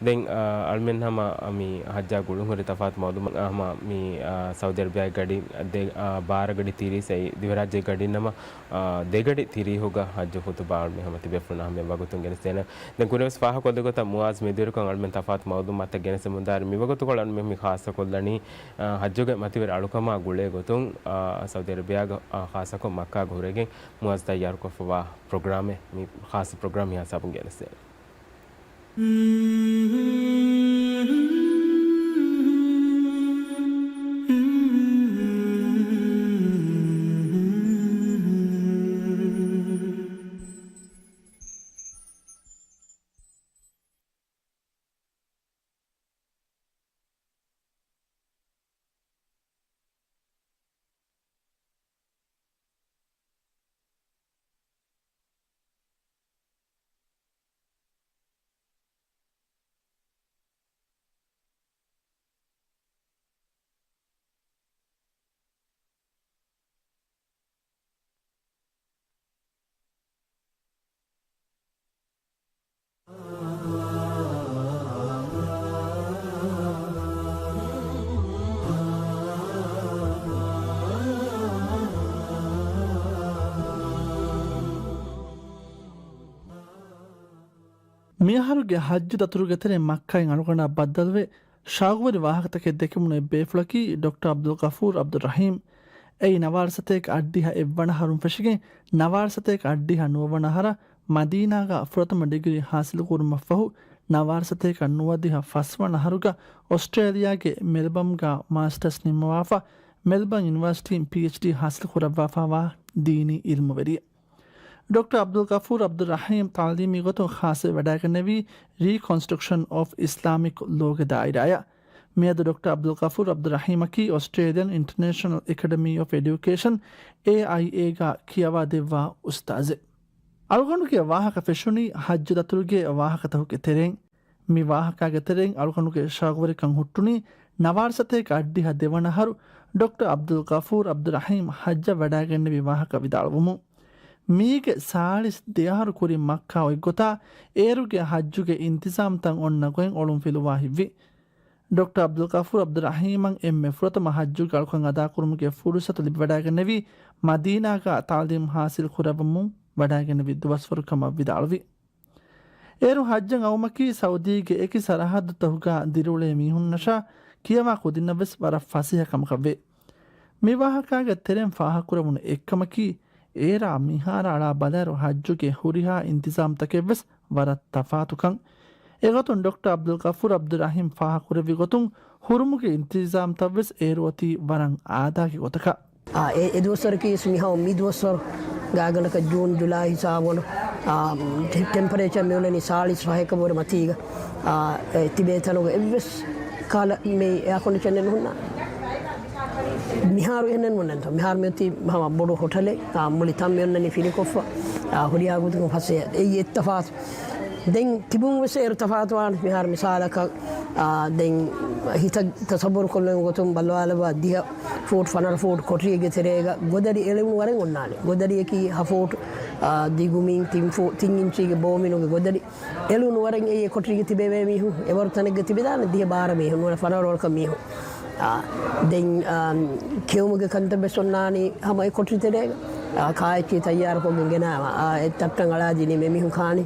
ދެން، އާ، އަޅުމެން ހަމަ މި ހައްޖާ ގުޅުންހުރި ތަފާތު މައުލޫމާތު، އާ، ހަމަ މި، އާ، ސައުދީ އަރަބިޔާގެ ގަޑި ދެ، އާ، ބާރަ ގަޑި ތިރީސް އައި ދިވެހިރާއްޖޭގެ ގަޑިން ނަމަ، އާ، ދެ ގަޑި ތިރީހުގަ ހައްޖު ޚުތުބާ އަޅުމެން ހަމަ ތިބޭފުޅުންނާ ހަމަޔަށް ވަގުތުން ގެނެސްދޭނަން. ދެން ކުރިން ވެސް ފާހަގަކޮށްލި ގޮތަށް މުއާޒް މެދުވެރިކޮށް އަޅުމެން ތަފާތު މައުލޫމާތުތައް ގެނެސްދެމުން ދާއިރު މިވަގުތުކޮޅަށް އަޅުމެން މި ޚާއްޞަކޮށްލަނީ، އާ، ހައްޖުގެ މަތިވެރި އަޅުކަމާ ގުޅޭ ގޮތުން، އާ، ސައުދީ އަރަބިޔާގަ، އާ، ޚާއްޞަކޮށް މައްކާގަ ހުރެގެން މުއާޒް ތައްޔާރުކޮށްފަވާ ޕްރޮގްރާމެއް، މި ޚާއްޞަ ޕްރޮގްރާމް މި ހިސާބުން ގެނެސްދޭނަން. މިއަހަރުގެ ހައްޖު ދަތުރުގެ ތެރެއިން މައްކާއިން އަޅުގަނޑާ ބައްދަލުވެ، ޝައުގުވެރި ވާހަކަތަކެއް ދެކެމުނު އެއް ބޭފުޅަކީ ޑޮކްޓަރ ޢަބްދުލްޣަފޫރު ޢަބްދުއްރަޙީމް. އެއީ ނަވާރަ ސަތޭކަ އަށްޑިހަ އެއްވަނަ އަހަރުން ފެށިގެން، ނަވާރަ ސަތޭކަ އަށްޑިހަ ނުވަވަނަ އަހަރަށް މަދީނާގަ ފުރަތަމަ ޑިގްރީ ހާސިލުކުރުމަށްފަހު، ނަވާރަ ސަތޭކަ ނުވަދިހަ ފަސްވަނަ އަހަރުގަ އޮސްޓްރޭލިޔާގެ މެލްބަމްގަ މާސްޓަސް ނިންމަވާފަ، މެލްބަން ޔުނިވާސިޓީން ޕީއެޗްޑީ ހާސިލު ކުރައްވާފަވާ ދީނީ އިލްމުވެރިއެއް. ޑޮކްޓަރ ޢަބްދުލްޣަފޫރު ޢަބްދުއްރަޙީމް ތަޢުލީމީ ގޮތުން ޚާއްޞަވެވަޑައިގެންނެވީ ރީކޮންސްޓްރަކްޝަން އޮފް އިސްލާމިކް ލޯގެ ދާއިރާއަށް. މިއަދު ޑޮކްޓަރ ޢަބްދުލްޣަފޫރު ޢަބްދުއްރަޙީމަކީ އޮސްޓްރޭލިއަން އިންޓަރނޭޝަނަލް އެކަޑަމީ އޮފް އެޑިއުކޭޝަން، އޭއައިއޭގަ ކިޔަވާދެއްވާ އުސްތާޛެއް. އަޅުގަނޑުގެ ވާހަކަ ފެށުނީ ހައްޖު ދަތުރުގެ ވާހަކަތަކުގެ ތެރެއިން. މި ވާހަކާގެ ތެރެއިން އަޅުގަނޑުގެ ޝައުގުވެރިކަން ހުއްޓުނީ ނަވާރަ ސަތޭކަ އަށްޑިހަ ދެވަނަ އަހަރު ޑޮކްޓަރ ޢަބްދުލް ޣަފޫރު ޢަބްދުއްރަޙީމް ޙައްޖަށް ވަޑައިގެންނެވި ވާހަކަ ވިދާޅުވުމުން. މީގެ ސާޅީސް ދެ އަހަރު ކުރިން މައްކާ އޮތްގޮތާ އޭރުގެ ޙައްޖުގެ އިންތިޒާމްތައް އޮންނަ ގޮތް އޮޅުންފިލުވާ ހިތްވި. ޑޮކްޓަރ ޢަބްދުލް ޣަފޫރު ޢަބްދުއްރަޙީމަށް އެންމެ ފުރަތަމަ ޙައްޖުގެ އަޅުކަން އަދާކުރުމުގެ ފުރުޞަތު ލިބިވަޑައިގެންނެވީ މަދީނާގަ ތަޢުލީމް ޙާޞިލް ކުރައްވަމުން ވަޑައިގެންނެވި ދުވަސްވަރު ކަމަށް ވިދާޅުވި. އޭރު ޙައްޖަށް އައުމަކީ ސައުދީގެ އެކި ސަރަޙައްދުތަކުގަ ދިރިއުޅޭ މީހުންނަށާ ކިޔަވާ ކުދިންނަށްވެސް ވަރަށް ފަސޭހަ ކަމަކަށްވޭ. މި ވާހަކާގެ ތެރެއިން ފާހަގަކުރެވުނު އެއްކަމަކީ، އޭރާ މިހާރަށް އަޅާ ބަލާއިރު ޙައްޖުގެ ހުރިހާ އިންތިޒާމްތަކެއްވެސް ވަރަށް ތަފާތުކަން. އެގޮތުން ޑޮކްޓަރ ޢަބްދުލް ޣަފޫރު ޢަބްދުއްރަޙީމް ފާހަގަކުރެއްވި ގޮތުން، ހުރުމުގެ އިންތިޒާމްތައްވެސް އޭރު އޮތީ ވަރަށް އާދައިގެ ގޮތަކަށް. އާ، އެ، އެ ދުވަސްވަރަކީ މިހާ މި ދުވަސްވަރު ގާގަނޑަކަށް ޖޫން، ޖުލައި ހިސާބުވަނު، އާ، ޓެ-، ޓެމްޕަރޭޗަރ މިއުޅެނީ ސާޅީސް ފަހެކަށްވުރެ މަތީގަ. އާ، އެ، ތިބޭ ތަނުގަ އެއްވެސް ކަހަލަ މި އެއާކޮންޑިޝަނެއް ނުހުންނާނެ. މިހާރު އެހެނެއް ނޫންނެއްތޯ. މިހާރު މިއޮތީ ހަމަ ބޮޑު ހޮޓަލެއް. އާ، މުޅި ތަން މިއޮންނަނީ ފިނިކޮށްފަ. އާ، ހުރިހާ ގޮތަކުން ފަސޭހަ. އެއީ އެއް ތަފާތު. ދެން ތިބުން ވެސް އޭރު ތަފާތުވާނެ. މިހާރު މިސާލަކަށް، އާ، ދެން ހިތަށް ތަސައްވަރު ކޮށްލުމުގެ ގޮތުން ބަލާލަބަ ދިހަ ފޫޓް ފަނަރަ ފޫޓް ކޮޓަރިއެއްގެ ތެރޭގަ ގޮދަޑި އެޅުނު ވަރެއް އޮންނާނެ. ގޮދަޑިއަކީ ހަ ފޫޓް، އާ، ދިގުމިން ތިން ފޫ-، ތިން އިންޗީގެ ބޯމިނުގެ ގޮދަޑި އެޅުނު ވަރެއް އެއީ އެ ކޮޓަރީގަ ތިބެވޭ މީހުން. އެވަރު ތަނެއްގަ ތިބެދާނެ ދިހަ ބާރަ މީހުން، ނުވަތަ ފަނަރަ ވަރަކަށް މީހުން. އާ، ދެން، އާ، ކެއުމުގެ ކަންތައް ވެސް އޮންނާނީ ހަމަ އެ ކޮޓަރި ތެރޭގަ. އާ، ކާއެއްޗިހި ތައްޔާރުކޮށްގެން ގެނާ، އާ، އެ ތައްޓަން އަޅާދިނީމޭ މީހުން ކާނީ.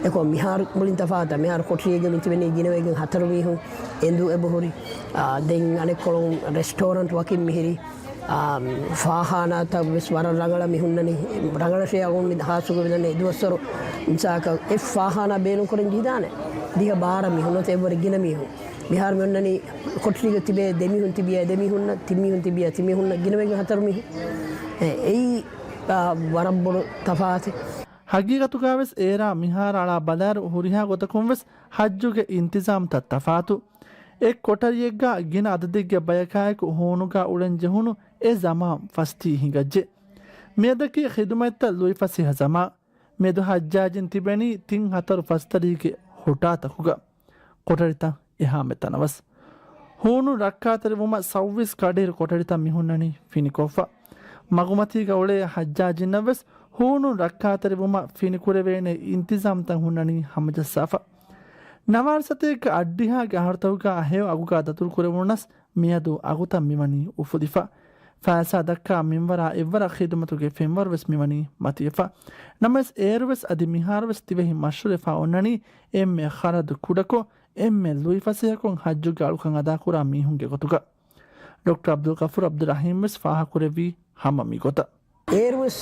އެކޮށް މިހާރު މުޅިން ތަފާތަށް. މިހާރު ކޮޓަރީގަ މި ތިބެނީ ގިނަވެގެން ހަތަރު މީހުން އެނދު އެބަހުރި. އާ، ދެން އަނެއްކޮޅުން ރެސްޓޯރަންޓް ވަކިން މިހިރީ. އާ، ފާޚާނާތައް ވެސް ވަރަށް ރަނގަޅަށް މި ހުންނަނީ. ރަނގަޅަށޭ އަޅުގަނޑު މި ހާއްސަކޮށް މިދަނީ އެ ދުވަސްވަރު މިސާލަކަށް އެއް ފާޚާނާ ބޭނުންކުރަން ޖެހިދާނެ ދިހަ ބާރަ މީހުން ނުވަތަ އެއްވަރެއް ގިނަ މީހުން. މިހާރު މި އޮންނަނީ ކޮޓަރީގަ ތިބޭ ދެ މީހުން ތިބިޔާ ދެ މީހުންނަށް، ތިން މީހުން ތިބިޔާ ތިން މީހުންނަށް، ގިނަވެގެން ހަތަރު މީހުން. އެ، އެއީ، އާ، ވަރަށް ބޮޑު ތަފާތެއް. ހަގީގަތުގަވެސް އޭރާ މިހާރަށް އަޅާ ބަލާއިރު ހުރިހާ ގޮތަކުންވެސް ޙައްޖުގެ އިންތިޒާމްތައް ތަފާތު. އެއް ކޮޓަރިއެއްގަ ގިނަ އަދަދެއްގެ ބަޔަކާއެކު ހޫނުގަ އުޅެން ޖެހުނު އެ ޒަމާން ފަސްތީ ހިނގައްޖެ. މިއަދަކީ ޚިދުމަތްތައް ލުއިފަސޭހަ ޒަމާން. މެދު ޙައްޖާޖީން ތިބެނީ ތިން ހަތަރު ފަސްތަރީގެ ހުޓާތަކުގަ. ކޮޓަރިތައް އެހާމެ ތަނަވަސް. ހޫނު ރައްކާތެރިވުމަށް ސައުވީސް ކަޑިއިރު ކޮޓަރިތައް މިހުންނަނީ ފިނިކޮށްފަ. މަގުމަތީގަ އުޅޭ ޙައްޖާޖީންނަށްވެސް ހޫނު ރައްކާތެރިވުމަށް ފިނިކުރެވޭނެ އިންތިޒާމްތައް ހުންނަނީ ހަމަޖައްސާފަ. ނަވާރަ ސަތޭކަ އަށްޑިހާގެ އަހަރުތަކުގަ ހެޔޮ އަގުގަ ދަތުރުކުރެވުނަސް މިއަދު އަގުތައް މިވަނީ އުފުލިފަ. ފައިސާ ދައްކާ މިންވަރާ އެއްވަރަށް ޚިދުމަތުގެ ފެންވަރުވެސް މިވަނީ މަތިވެފަ. ނަމަވެސް އޭރުވެސް އަދި މިހާރުވެސް ދިވެހިން މަޝްރޫޢުވެފަ އޮންނަނީ އެންމެ ޚަރަދު ކުޑަކޮށް، އެންމެ ލުއިފަސޭހަކޮށް ޙައްޖުގެ އަޅުކަން އަދާކުރާ މީހުންގެ ގޮތުގަ. ޑޮކްޓަރ ޢަބްދުލް ޣަފޫރު ޢަބްދުއްރަޙީމް ވެސް ފާހަގަކުރެއްވީ ހަމަ މިގޮތަށް. އޭރުވެސް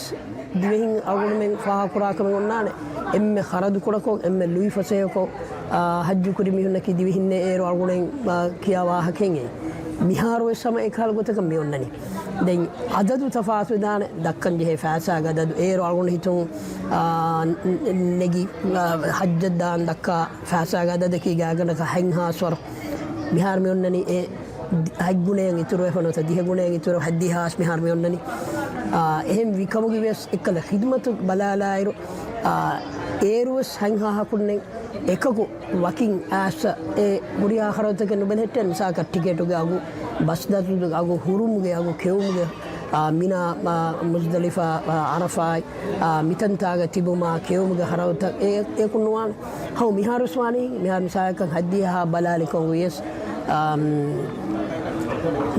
ދިވެހިން އަޅުގަނޑުމެން ފާހަގަކުރާ ކަމެއް އޮންނާނެ. އެންމެ ޚަރަދު ކުޑަކޮށް، އެންމެ ލުއިފަސޭހަކޮށް، އާ، ޙައްޖު ކުރި މީހުންނަކީ ދިވެހިންނޭ އޭރު އަޅުގަނޑުމެން، އާ، ކިޔާ ވާހަކައިން އެއީ. މިހާރުވެސް ހަމަ އެކަހަލަ ގޮތަކަށް މި އޮންނަނީ. ދެން އަދަދު ތަފާތުވެދާނެ، ދައްކަން ޖެހޭ ފައިސާގެ އަދަދު. އޭރު އަޅުގަނޑު ހިތުން، އާ، ނެގި، އާ، ޙައްޖަށް ދާން ދައްކާ ފައިސާގެ އަދަދަކީ ގާތްގަނޑަކަށް ހަތް ހާސް ވަރު. މިހާރު މި އޮންނަނީ އެ ދި-، ހަތް ގުނައަށް އިތުރުވެފަ ނުވަތަ ދިހަ ގުނައަށް އިތުރު ހަތް ހާސް މިހާރު މި އޮންނަނީ. އާ، އެހެން ވި ކަމުގަ ވިޔަސް އެއްކަލަ ޚިދުމަތު ބަލާލާއިރު، އާ، އޭރުވެސް ހަތް ހާހަކުންނެއް އެކަކު ވަކިން އައިސް އެ ހުރިހާ ޚަރަދުތަކެއް ނުބެލެހެއްޓޭ. މިސާލަކަށް ޓިކެޓުގެ އަގު، ބަސް ދަތުރުގެ އަގު، ހުރުމުގެ އަގު، ކެއުމުގެ، އާ، މިނާ، އާ، މުޒްދަލިފާ، އާ، ޢަރަފާތް، އާ، މިތަންތާގަ ތިބުމާ، ކެއުމުގެ ޚަރަދުތައް އެ، އެކު ނުވާނެ. ހަމަ މިހާރުވެސް ވާނީ، މިހާރު މިސާލަކަށް ހައްދިހަ ބަލާލިކަމުގަ ވިޔަސް، އާ،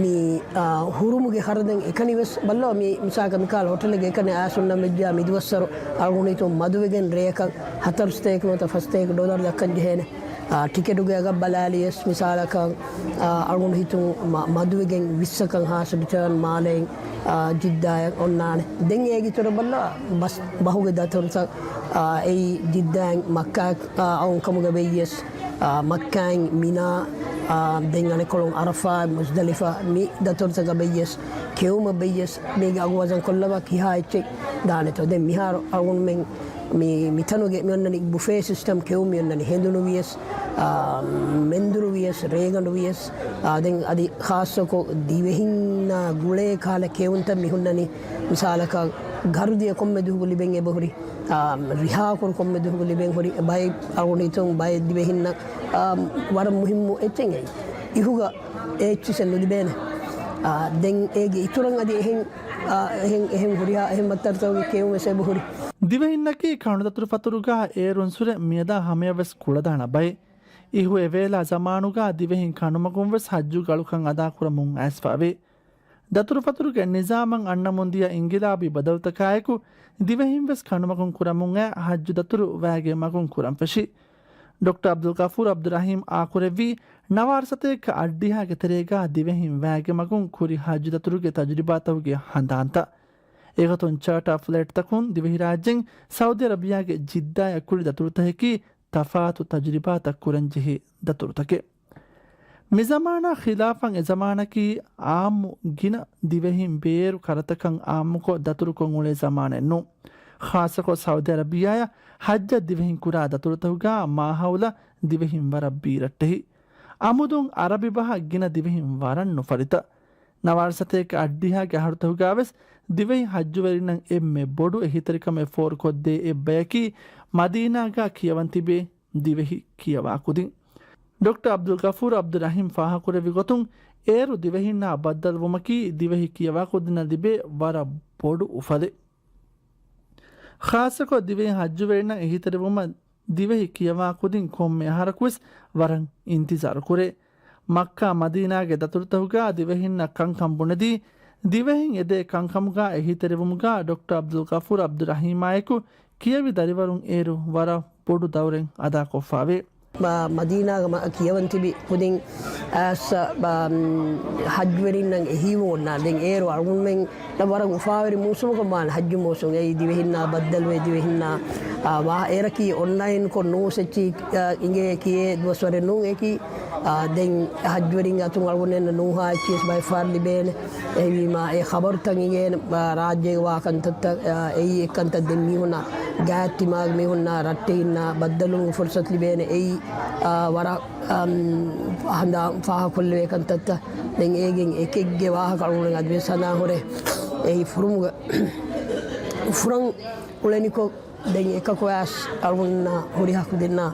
މި، އާ، ހުރުމުގެ ޚަރަދެއް އެކަނިވެސް ބައްލަވާ. މި މިސާލަކަށް މިކަހަލަ ހޮޓަލެއްގަ އެކަނި އައިސް އޮންނަން ވެއްޖާ މި ދުވަސްވަރު އަޅުގަނޑު ހިތުން މަދުވެގެން ރެޔަކަށް ހަތަރު ސަތޭކަ ނުވަތަ ފަސް ސަތޭކަ ޑޮލަރު ދައްކަން ޖެހޭނެ. އާ، ޓިކެޓުގެ އަގަށް ބަލާލިޔަސް މިސާލަކަށް، އާ، އަޅުގަނޑު ހިތުން މަ-، މަދުވެގެން ވިއްސަކަށް ހާސް ރިޓާން މާލެއިން، އާ، ޖިއްދާއަށް އޮންނާނެ. ދެން އޭގެ އިތުރަށް ބައްލަވާ ބަސް ބަހުގެ ދަތުރުތައް، އާ، އެއީ ޖިއްދާއިން މައްކާއަށް، އާ، އައުން ކަމުގަ ވެއްޔަސް، އާ، މައްކާއިން މިނާ، އާ، ދެން އަނެއްކޮޅުން ޢަރަފާ، މުޒްދަލިފާ މި ދަތުރުތަކަށް ވެއްޔަސް ކެއުމަށް ވެއްޔަސް މީގެ އަގު ވަޒަން ކޮށްލަވާ ކިހާ އެއްޗެއް ދާނެތޯ. ދެން މިހާރު އަޅުގަނޑުމެން މި، މިތަނުގެ މި އޮންނަނީ ބުފޭ ސިސްޓަމް ކެއުން މި އޮންނަނީ ހެނދުނު ވިޔަސް، އާ، މެންދުރު ވިޔަސް، ރޭގަނޑު ވިޔަސް، އާ، ދެން އަދި ޚާއްޞަކޮށް ދިވެހިންނާ ގުޅޭ ކަހަލަ ކެއުންތައް މި ހުންނަނީ. މިސާލަކަށް ގަރުދިޔަ ކޮންމެ ދުވަހަކު ލިބެން އެބަހުރި، އާ، ރިހާކުރު ކޮންމެ ދުވަހަކު ލިބެން ހުރި، ބައެއް އަޅުގަނޑު ހިތުން ބައެއް ދިވެހިންނަށް، އާ، ވަރަށް މުހިއްމު އެއްޗެއް އެއީ. އިހުގަ އެއްޗިސެއް ނުލިބޭނެ. އާ، ދެން އޭގެ އިތުރަށް އަދި އެހެން، އާ، އެހެން، އެހެން ހުރިހާ އެހެން މައްތަރުތަކުގެ ކެއުމެއް ވެސް އެބަހުރި. ދިވެހިންނަކީ ކަނުދަތުރުފަތުރުގާ އޭރުންސުރެ މިއަދާ ހަމަޔަށް ވެސް ކުޅަދާނަ ބައެއް. އިހު އެވޭލާ ޒަމާނުގާ ދިވެހިން ކަނުމަގުން ވެސް ޙައްޖުގެ އަޅުކަން އަދާކުރަމުން އައިސްފައިވޭ. ދަތުރުފަތުރުގެ ނިޒާމަށް އަންނަމުންދިޔަ އިންގިލާބީ ބަދަލުތަކާއެކު، ދިވެހިން ވެސް ކަނުމަގުން ކުރަމުން އައި ޙައްޖު ދަތުރު ވައިގެ މަގުން ކުރަން ފެށި. ޑޮކްޓަރ ޢަބްދުލްޣަފޫރު ޢަބްދުއްރަޙީމް އާކުރެއްވީ، ނަވާރަ ސަތޭކަ އަށްޑިހައިގެ ތެރޭގާ ދިވެހިން ވައިގެ މަގުން ކުރި ޙައްޖު ދަތުރުގެ ތަޖުރިބާތަކުގެ ހަނދާންތައް. އެގޮތުން ޗާޓާ ފްލައިޓްތަކުން ދިވެހިރާއްޖެއިން ސައުދީ ޢަރަބިއްޔާގެ ޖިއްދާއަށް ކުރި ދަތުރުތަކަކީ ތަފާތު ތަޖުރިބާތައް ކުރަންޖެހޭ ދަތުރުތަކެއް. މިޒަމާނާ ޚިލާފަށް އެޒަމާނަކީ އާއްމު ގިނަ ދިވެހިން ބޭރު ކަރަތަކަށް އާއްމުކޮށް ދަތުރުކޮށް އުޅޭ ޒަމާނެއް ނޫން. ޚާއްޞަކޮށް ސައުދީ ޢަރަބިއްޔާއަށް ޙައްޖަށް ދިވެހިން ކުރާ ދަތުރުތަކުގާ މާހައުލަށް ދިވެހިން ވަރަށް ބީރައްޓެހި. އަމުދުން ޢަރަބި ބަހަށް ގިނަ ދިވެހިން ވަރަށް ނުފަރިތަ. ނަވާރަ ސަތޭކަ އަށްޑިހައިގެ އަހަރުތަކުގާވެސް ދިވެހި ޙައްޖުވެރިންނަށް އެންމެ ބޮޑު އެހީތެރިކަމެއް ފޯރުކޮށްދޭ އެއްބަޔަކީ މަދީނާގާ ކިޔަވަން ތިބޭ ދިވެހި ކިޔަވާ ކުދިން. ޑޮކްޓަރ ޢަބްދުލްޣަފޫރު ޢަބްދުއްރަޙީމް ފާހަގަކުރެއްވި ގޮތުން، އޭރު ދިވެހިންނާ ބައްދަލުވުމަކީ ދިވެހި ކިޔަވާ ކުދިންނަށް ލިބޭ ވަރަށް ބޮޑު އުފަލެއް. ޚާއްޞަކޮށް ދިވެހި ޙައްޖުވެރިންނަށް އެހީތެރިވުމަށް ދިވެހި ކިޔަވާ ކުދިން ކޮންމެ އަހަރަކުވެސް ވަރަށް އިންތިޒާރު ކުރޭ. މައްކާ މަދީނާގެ ދަތުރުތަކުގާ ދިވެހިންނަށް ކަންކަން ބުނެދީ، ދިވެހިން އެދޭ ކަންކަމުގާ އެހީތެރިވުމުގާ ޑޮކްޓަރ ޢަބްދުލްޣަފޫރު ޢަބްދުއްރަޙީމާއެކު ކިޔެވި ދަރިވަރުން އޭރު ވަރަށް ބޮޑު ދައުރެއް އަދާކޮށްފައިވޭ. މަ-، މަދީނާގަ މަ-، ކިޔަވަން ތިބި ކުދިން އައިސް، މަ-، ޙައްޖުވެރިންނަށް އެހީވުން އޮންނާނެ. ދެން އޭރު އަޅުގަނޑުމެން ވަރަށް އުފާވެރި މޫސުމަކަށް ވާނެ ޙައްޖު މޫސުމް. އެއީ ދިވެހިންނާ ބައްދަލުވެ ދިވެހިންނާ، އާ، ވާ-، އޭރަކީ އޮންލައިންކޮށް ނޫސް އެއްޗި، އާ، އިނގޭ ކިޔޭ ދުވަސްވަރެއް ނޫން. އެކީ، އާ، ދެން ޙައްޖުވެރިންގެ އަތުން އަޅުގަނޑުމެންނަށް ނޫހާ އެއްޗިއެސް ބައެއް ފަހަރު ލިބޭނެ. އެހެންވީމާ އެ ޚަބަރުތައް އިނގޭނެ، އާ، ރާއްޖޭގެ ވާ ކަންތައްތައް، އާ، އެއީ އެއްކަންތައް ދެން މީހުންނާ ގާތް ތިމާގެ މީހުންނާ ރައްޓެހިންނާ ބައްދަލުވުމުގެ ފުރުޞަތު ލިބޭނެ. އެއީ، އާ، ވަރަށް، އަމް، ހަނދާން ފާހަގަކޮށްލެވޭ ކަންތައްތައް. ދެން އޭގެން އެކެއްގެ ވާހަކަ އަޅުގަނޑު އަދި ވެސް ހަނދާން ހުރޭ. އެއީ ފުރުމުގަ ފުރަން އުޅެނިކޮށް، ދެން އެކަކު އައިސް އަޅުގަނޑުންނާ ހުރިހާ ކުދިންނާ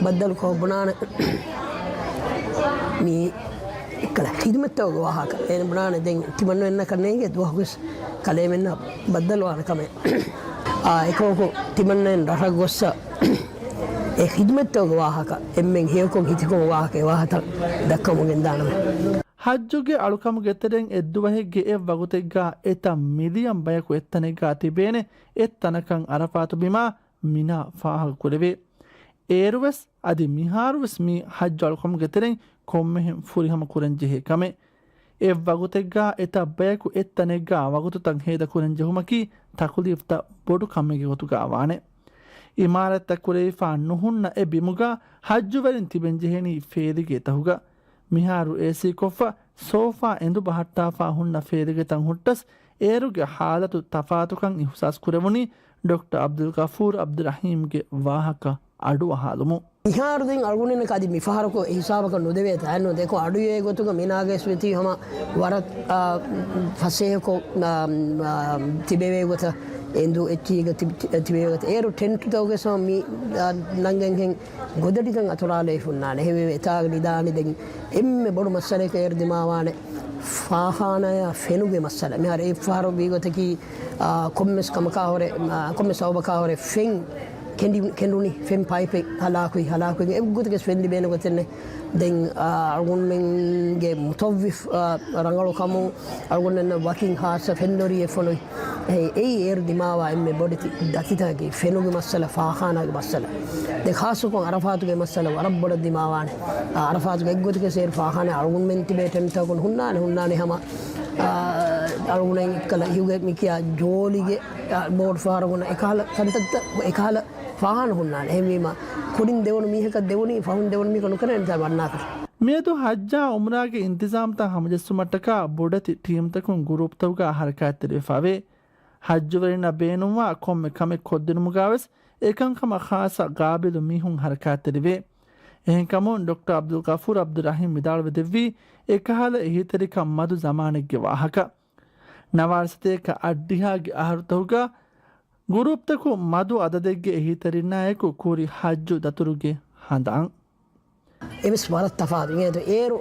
ބައްދަލުކޮށް ބުނާނެ. މީ ކަލޭ ޚިދުމަތްތަކުގެ ވާހަކަ. އޭނަ ބުނާނެ ދެން ތިމަންނަމެންނަކަށް ނޭނގޭ ދުވަހަކުވެސް ކަލޭމެންނަށް ބައްދަލުވާނެ ކަމެއް. އާ، އެކަކު ތިމަންނަމެން ރަށަށް ގޮއްސަ އެ ޚިދުމަތްތަކުގެ ވާހަކަ، އެންމެން ހެޔޮކޮށް ހިތިކޮށް ވާހަކަ، އެ ވާހަކަ ދައްކަމުން ގެންދާނަމޭ. ޙައްޖުގެ އަޅުކަމުގެ ތެރެއިން އެއްދުވަހެއްގެ އެއްވަގުތެއްގާ އެތައް މިލިއަން ބަޔަކު އެއްތަނެއްގާ ތިބޭނެ، އެއްތަނަކަށް ޢަރަފާތު ބިމާ މިނާ ފާހަގަކުރެވޭ. އޭރުވެސް އަދި މިހާރުވެސް މި ޙައްޖު އަޅުކަމުގެ ތެރެއިން ކޮންމެހެން ފުރިހަމަ ކުރަންޖެހޭ ކަމެއް. އެއްވަގުތެއްގާ އެތައް ބަޔަކު އެއްތަނެއްގާ ވަގުތުތައް ހޭދަކުރަން ޖެހުމަކީ ތަކުލީފްތައް ބޮޑު ކަމެއްގެ ގޮތުގާ ވާނެ. އިމާރާތްތައް ކުރެވިފާ ނުހުންނަ އެ ބިމުގާ ޙައްޖުވެރިން ތިބެންޖެހެނީ ފޭލިގެތަކުގަ. މިހާރު އޭސީ ކޮށްފަ، ސޯފާ އެނދު ބަހައްޓާފާ ހުންނަ ފޭލިގެތައް ހުއްޓަސް، އޭރުގެ ޙާލަތު ތަފާތުކަން އިޙުސާސް ކުރެވުނީ ޑޮކްޓަރ ޢަބްދުލްޣަފޫރު ޢަބްދުއްރަޙީމްގެ ވާހަކަ އަޑުއަހާލުމުން. މިހާރު ދެން އަޅުގަނޑުމެންނަކަށް އަދި މިފަހަރަކު އެ ހިސާބަކަށް ނުދެވޭތާ އެއްނު. ދެކޮ އަޑުއެހޭ ގޮތުގަ މިނާގައިސް ވެތީ ހަމަ ވަރަށް، އާ، ފަސޭހަކޮށް، އާ، އާ، ތިބެވޭ ގޮތަށް އެނދު އެއްޗީގަ ތި-، ތި-، ތިބެވޭ ގޮތަށް. އޭރު ޓެންޓުތަކުގެ ސޯ މި، އާ، ނަންގަންހެން ގޮދަޑިތައް އަތުރާލައިފި ހުންނާނެ. އެހެންވެ އެތާގަ ނިދާނެ. ދެން އެންމެ ބޮޑު މައްސަލައަކަށް އޭރު ދިމާވާނެ ފާޚާނާޔާ ފެނުގެ މައްސަލަ. މިހާރު އެއްފަހަރު ވީގޮތަކީ، އާ، ކޮންމެސް ކަމަކާ ހުރެ، އާ، ކޮންމެސް ސަބަބަކާ ހުރެ ފެން ކެނޑި-، ކެނޑުނީ، ފެން ޕައިޕެއް ހަލާކުވި، ހަލާކުވި އެއްގޮތަކަށް ފެން ލިބޭނެ ގޮތެއްނެއް. ދެން، އާ، އަޅުގަނޑުމެންގެ މުތައްވިފް، އާ، ރަނގަޅު ކަމުން އަޅުގަނޑުމެންނަށް ވަކިން ހާއްސަ ފެންދޮރިއެއް ފޮނުވި. އެ-، އެއީ އޭރު ދިމާވާ އެންމެ ބޮޑެތި ދަތިތަކަކީ ފެނުގެ މައްސަލަ، ފާޚާނާގެ މައްސަލަ. ދެން ޚާއްޞަކޮށް ޢަރަފާތުގެ މައްސަލަ ވަރަށް ބޮޑަށް ދިމާވާނެ. އާ، ޢަރަފާތުގެ އެއްގޮތަކަށް އޭރު ފާޚާނާ އަޅުގަނޑުމެން ތިބޭ ޓެންޓްތަކުން ހުންނާނެ، ހުންނާނެ ހަމަ، އާ، އަޅުގަނޑުމެން އެއްކަލަ އިހުގެ މިކިޔާ ޖޯލިގެ، އާ، ބޯޓް ފަހަރު ހުންނަ އެކަހަލަ ކަންތައްތައް އެކަހަލަ ފާޚާނާ ހުންނާނެ. އެހެންވީމަ ކުރިން ދެވަނު މީހަކަށް ދެވުނީ، ފަހުން ދެވަނު މީހަކަށް ނުކެރޭނެތާ ވަންނާކަށް. މިއަދު ޙައްޖާ ޢުމްރާގެ އިންތިޒާމްތައް ހަމަޖެއްސުމަށްޓަކާ ބޮޑެތި ޓީމްތަކުން ގުރޫޕްތަކުގާ ޙަރަކާތްތެރިވެފައިވޭ. ޙައްޖުވެރިންނަށް ބޭނުންވާ ކޮންމެ ކަމެއް ކޮށްދިނުމުގަވެސް އެކަންކަމަށް ޚާއްޞަ ގާބިލު މީހުން ޙަރަކާތްތެރިވޭ. އެހެންކަމުން ޑޮކްޓަރ ޢަބްދުލް ޣަފޫރު ޢަބްދުއްރަޙީމް ވިދާޅުވެދެއްވީ، އެކަހަލަ އެހީތެރިކަން މަދު ޒަމާނެއްގެ ވާހަކަ. ނަވާރަ ސަތޭކަ އަށްޑިހައިގެ އަހަރުތަކުގަ ގުރޫޕްތަކުން މަދު އަދަދެއްގެ އެހީތެރިންނާއެކު ކުރި ޙައްޖު ދަތުރުގެ ހަނދާން. އެވެސް ވަރަށް ތަފާތު. އޭރު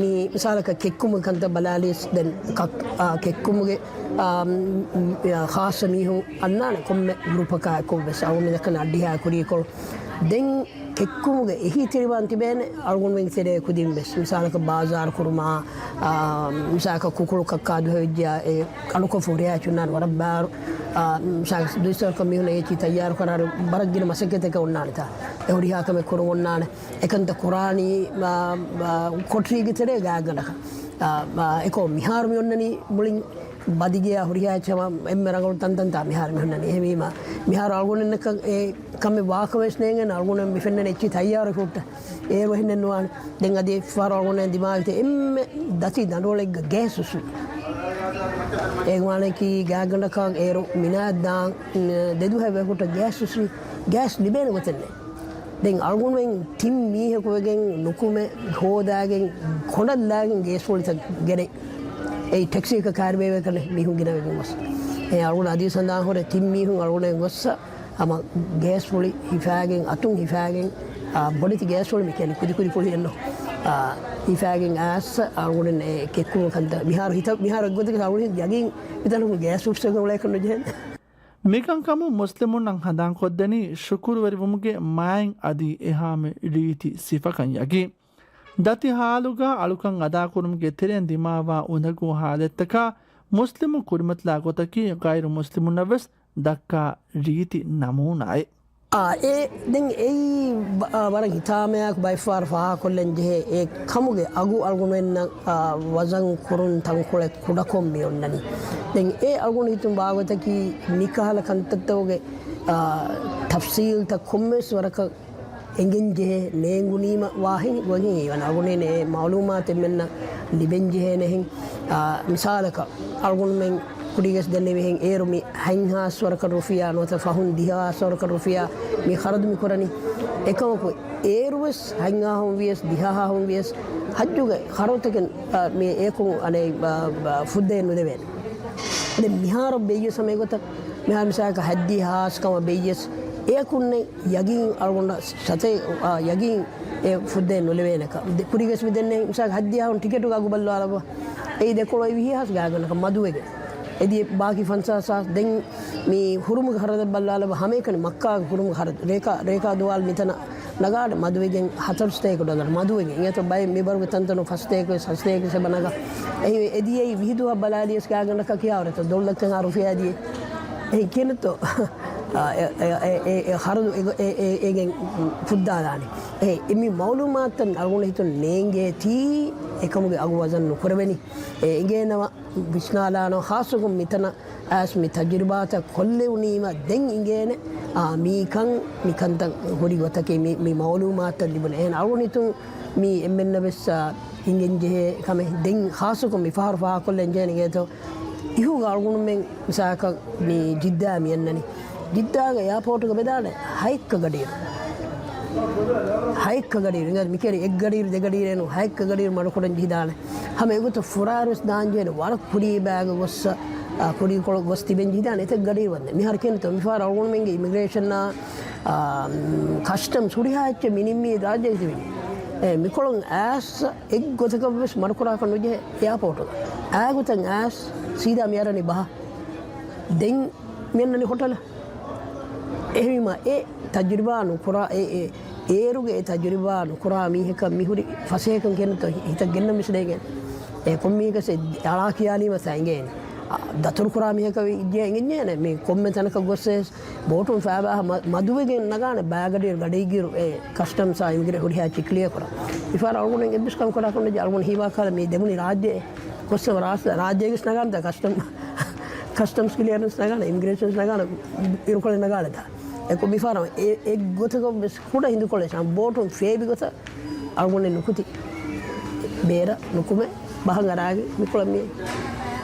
މި މިސާލަކަށް ކެއްކުމުގެ ކަންތައް ބަލާލިޔަސް ދެން ކަ-، އާ، ކެއްކުމުގެ، އާ، މް، މް، އާ، ޚާއްޞަ މީހުން އަންނާނެ ކޮންމެ ގްރޫޕަކާއެކު ވެސް އަޅުގަނޑު މިދައްކަން އަށްޑިހައި ކުރީކޮޅު. ދެން ކެއްކުމުގެ އެހީތެރިވާން ތިބޭނެ އަޅުގަނޑުމެން ތެރޭ ކުދިން ވެސް. މިސާލަކަށް ބާޒާރު ކުރުމާ، އާ، މިސާލަކަށް ކުކުޅު ކައްކާ ދުހަވެއްޖެޔާ އެ އަޅުކޮށް ހުރިހާ ޗުންނާން ވަރަށް ބާރު، އާ، މިސާލަކަށް ދުއިސަރަކަށް މީހުން އޭޗި ތައްޔާރު ކަރާރު ވަރަށް ގިނަ މަސައްކަތެއް އޮންނާނެތާ. އެ ހުރިހާ ކަމެއް ކުރުން އޮންނާނެ. އެކަންތައް ކުރާނީ، އާ، އާ، ކޮޓަރީގެ ތެރޭ ގާތްގަނޑަކަށް. އާ، އާ، އެކޯ މިހާރު މި އޮންނަނީ މުޅިން ބަދިގެޔާ ހުރިހާ އެއްޗެއް ހަމަ އެންމެ ރަނގަޅު ތަންތަންތާ މިހާރު މި ހުންނަނީ. އެހެންވީމަ، މިހާރު އަޅުގަނޑުމެންނަކަށް އެ ކަމެއް ވާކަމެއް ވެސް ނޭނގެން އަޅުގަނޑުމެން މި ފެންނަނީ އެއްޗިހި ތައްޔާރު ހުއްޓަ. އޭރު އެހެންނެއް ނުވާނެ. ދެން އަދި އެއްފަހަރު އަޅުގަނޑުމެން ދިމާވިތަ އެންމެ ދަތި ދަނޑުވަޅެއްގަ ގޭސް އުސްވި. އޭގެ މާނައަކީ ގާތްގަނޑަކަށް އޭރު މިނާއަށް ދާން ދެ ދުވަހެއް ވެ ހުއްޓަ ގޭސް އުސްވި. ގޭސް ލިބޭނެ ގޮތެއް ނެތް. ދެން އަޅުގަނޑުމެން ތިން މީހަކު ވެގެން ނުކުމެ ހޯދާގެން ކޮނޑަށް ލާގެން ގޭސް ފުޅިތައް ގެނެ. އެއީ ޓެކްސީއަކަށް ކާރިބޭވޭ ކަނެ މީހުން ގިނަވެގެން ގޮސް. އެ އަޅުގަނޑު އަދިވެސް ހަނދާން ހުރެ ތިން މީހުން އަޅުގަނޑުމެން ގޮއްސަ ހަމަ ގޭސް ފުޅި ހިފާގެން އަތުން ހިފާގެން، އާ، ބޮޑެތި ގޭސް ފުޅި މި ކިޔަނީ ކުދިކުދި ފުޅިއެއްނު. އާ، ހިފާގެން އައިސް އަޅުގަނޑު އެ ކެއްކުމުގެ ކަންތައް މިހާރު ހިތަށް، މިހާރު އެއްގޮތަކަށް އަޅުގަނޑު ޔަގީން މިތަނަކު ގޭސް އުފްސެގެން އުޅޭކަށް ނުޖެހޭނެ. މިކަންކަމުން މުސްލިމުންނަށް ހަނދާންކޮށްދެނީ ޝުކުރުވެރިވުމުގެ މާތް އަދި އެހާމެ ރީތި ސިފަކަން ޔަގީން. ދަތި ހާލުގަ އަޅުކަން އަދާކުރުމުގެ ތެރެއިން ދިމާވާ އުނދަގޫ ހާލަތްތަކާ މުސްލިމު ކުރިމަތިލާ ގޮތަކީ ޣައިރު މުސްލިމުންނަށް ވެސް ދައްކާ ރީތި ނަމޫނާއެއް. އާ، އެ، ދެން އެއީ ބަ-، އާ، ވަރަށް ހިތާމަޔާއެކު ބައެއްފަހަރު ފާހަގަކޮށްލަން ޖެހޭ އެ ކަމުގެ އަގު އަޅުގަނޑުމެންނަށް، އާ، ވަޒަން ކުރުން ތަންކޮޅެއް ކުޑަކޮށް މި އޮންނަނީ. ދެން އެ އަޅުގަނޑު ހިތުން ވާގޮތަކީ މިކަހަލަ ކަންތައްތަކުގެ، އާ، ތަފްސީލްތައް ކޮންމެވެސް ވަރަކަށް އެނގެން ޖެހޭ ނޭނގުނީމަ ވާހެން ގޮތްހެން ހީވަން. އަޅުގަނޑުމެން އެ މައުލޫމާތު އެންމެންނަށް ލިބެން ޖެހޭނެހެން. އާ، މިސާލަކަށް އަޅުގަނޑުމެން ކުޑީގަސް ދެންނެވިހެން އޭރު މި ހަތްހާސް ވަރަކަށް ރުފިޔާ ނުވަތަ ފަހުން ދިހަ ހާސް ވަރަކަށް ރުފިޔާ މި ޚަރަދު މި ކުރަނީ. އެކަމަކު އޭރުވެސް ހަތްހާހުން ވިޔަސް ދިހަހާހުން ވިޔަސް ހައްޖުގެ ޚަރަދުތަކެއް، އާ، މި އެކު އަނެއް، އާ، އާ، ފުއްދައެއް ނުދެވޭނެ. ދެން މިހާރު ބެއްޔެސް ހަމަ އެގޮތަށް މިހާރު މިސާލަކަށް ހަތްދިހަ ހާސް ކަމަށް ބެއްޔެސް އެއަކުންނެއް ޔަގީން އަޅުގަނޑަށް ސަތޭ، އާ، ޔަގީން އެ ފުއްދައެއް ނުލެވޭނެކަ. ދެ-، ކުރީގަސް މި ދެންނެ މިސާލަކަށް ހަތްދިހަ ހާހުން ޓިކެޓުގެ އަގު ބައްލަވާލަބަ. އެއީ ދެކޮޅަށް ވިހި ހާސް ގާތްގަނޑަކަށް މަދުވެގެން. އެދި ބާކީ ފަންސާސް ހާސް ދެން މި ހުރުމުގެ ޚަރަދަށް ބައްލާލަބަ ހަމައެކަނި މައްކާގެ ހުރުމުގެ ޚަރަދު. ރޭކާ، ރޭކާ ދުވާލު މިތަނަށް ނަގާނެ މަދުވެގެން ހަތަރު ސަތޭކަ ޑޮލަރު މަދުވެގެން. އެއަތޮ ބައެއް މި ބަރުގެ ތަންތަނު ފަސް ސަތޭކަ ވެސް ހަތަރު ސަތޭކަ ވެސް އެބަ ނަގާ. އެހި އެދިޔައީ ވިހި ދުވަހަށް ބަލާލިޔަސް ގާތްގަނޑަކަށް ކިޔާވަރެތޯ ދޮޅުލައްކަން އާ ރުފިޔާ ދިޔަ. އެހި ކިޔަނެތޯ؟ އާ، އެ، އެ، އެ، އެ، އެ ޚަރަދު އެ، އެ، އެ، އޭގެން ފުއްދާލާނެ. އެ، އެ މި މައުލޫމާތުތައް އަޅުގަނޑު ހިތުން ނޭނގޭތީ އެކަމުގެ އަގު ވަޒަން ނުކުރެވެނީ. އެ އެނގޭނަމަ ވިސްނާލާނަ ޚާއްޞަކޮށް މިތަނަށް އައިސް މި ތަޖުރިބާތައް ކޮށްލެވުނީމަ ދެން އިނގޭނެ، އާ، މީކަން، މިކަންތައް ހުރި ގޮތަކީ މި، މި މައުލޫމާތަށް ލިބުނެ. އެހެން އަޅުގަނޑު ހިތުން މީ އެންމެންނަށް ވެސް، އާ، އިނގެން ޖެހޭ ކަމެއް. ދެން ޚާއްޞަކޮށް މި ފަހަރު ފާހަގަކޮށްލަން ޖެހެނީ އިނގޭތޯ، އިހުގަ އަޅުގަނޑުމެން މިސާލަކަށް މި ޖިއްދާ މި އަންނަނީ. ޖިއްދާގެ އެއާޕޯޓުގަ ބެލާނެ ހައެއްކަ ގަޑިއިރު. ހައެއްކަ ގަޑިއިރު. އިނގޭ މިކިޔަނީ އެއް ގަޑިއިރު، ދެ ގަޑިއިރޭނު، ހައެއްކަ ގަޑިއިރު މަޑުކުރަން ޖެހިދާނެ. ހަމަ އެގޮތަށް ފުރާރުވެސް ދާން ޖެހޭނެ ވަރަށް ކުރީ ބައިގަ ގޮއްސަ، އާ، ކުރީކޮޅު ގޮސް ތިބެން ޖެހިދާނެ އެތައް ގަޑިއިރު ވަންދެން. މިހާރު ކިޔަންތޯ މިފަހަރު އަޅުގަނޑުމެންގެ އިމިގްރޭޝަންއާ، އާ، ކަސްޓަމްސް ހުރިހާ އެއްޗެއް މި ނިންމީ ރާއްޖޭގަ ތިބެނީ. އެ، މިކޮޅުން އައިސް އެއްގޮތަކަށް ވެސް މަޑުކުރާކަށް ނުޖެހޭ އެއާޕޯޓުގަ. އާގޮތަށް އައިސް ސީދާ މި އަރަނީ ބަހަށް. ދެން މި އަންނަނީ ހޮޓަލަށް. އެހެންވީމަ އެ ތަޖުރިބާ ނުކުރާ، އެ، އެ، އޭރުގެ އެ ތަޖުރިބާ ނުކުރާ މީހަކަށް މި ހުރި ފަސޭހަކަން ކިޔަންތޯ ހި-، ހިތަށް ގެންނަން ވެސް ނޭނގޭނެ. އެ ކޮންމީހަކަސް އެ އަޅާ ކިޔާލީމަ ސަ އިނގޭނެ. އާ، ދަތުރު ކުރާ މީހަކަށް ވެއްޖެ އިނގެންޏޭނެ. މި ކޮންމެ ތަނަކަށް ގޮއްސޭސް ބޯޓުން ފައިބާހަ މަ-، މަދުވެގެން ނަގާނެ ބައިގަޑިއިރު ގަޑިއިގިރު އެ ކަސްޓަމްސްއާ އިމިގްރޭ ހުރިހާ ޗެކް ކްލިއަރ ކުރާ. މިފަހަރު އަޅުގަނޑު އެއްވެސް ކަމެއް ކުރާކަށް ނުޖެހޭ. އަޅުގަނޑު ހީވާ ކަހަލަ މި ދެމުނި ރާއްޖެ ގޮއްސަމަ ރާސް-، ރާއްޖޭގެސް ނަގާނެތާ ކަސްޓަމް-، ކަސްޓަމްސް ކްލިއަރެންސް ނަގާނެ، އިމިގްރޭޝަންސް ނަގާނެ، އިރުކޮޅެއް ނަގާނެތާ. އެކު މިފަހަރަށް އެ-، އެއްގޮތަކަށް ވެސް ކުޑަ ހިނދުކޮޅެއް ބޯޓުން ފޭބި ގޮތަށް އަޅުގަނޑެއް ނުކުތި. ބޭރަށް ނުކުމެ ބަހަށް އަރާގެން މިކޮޅަށް މި.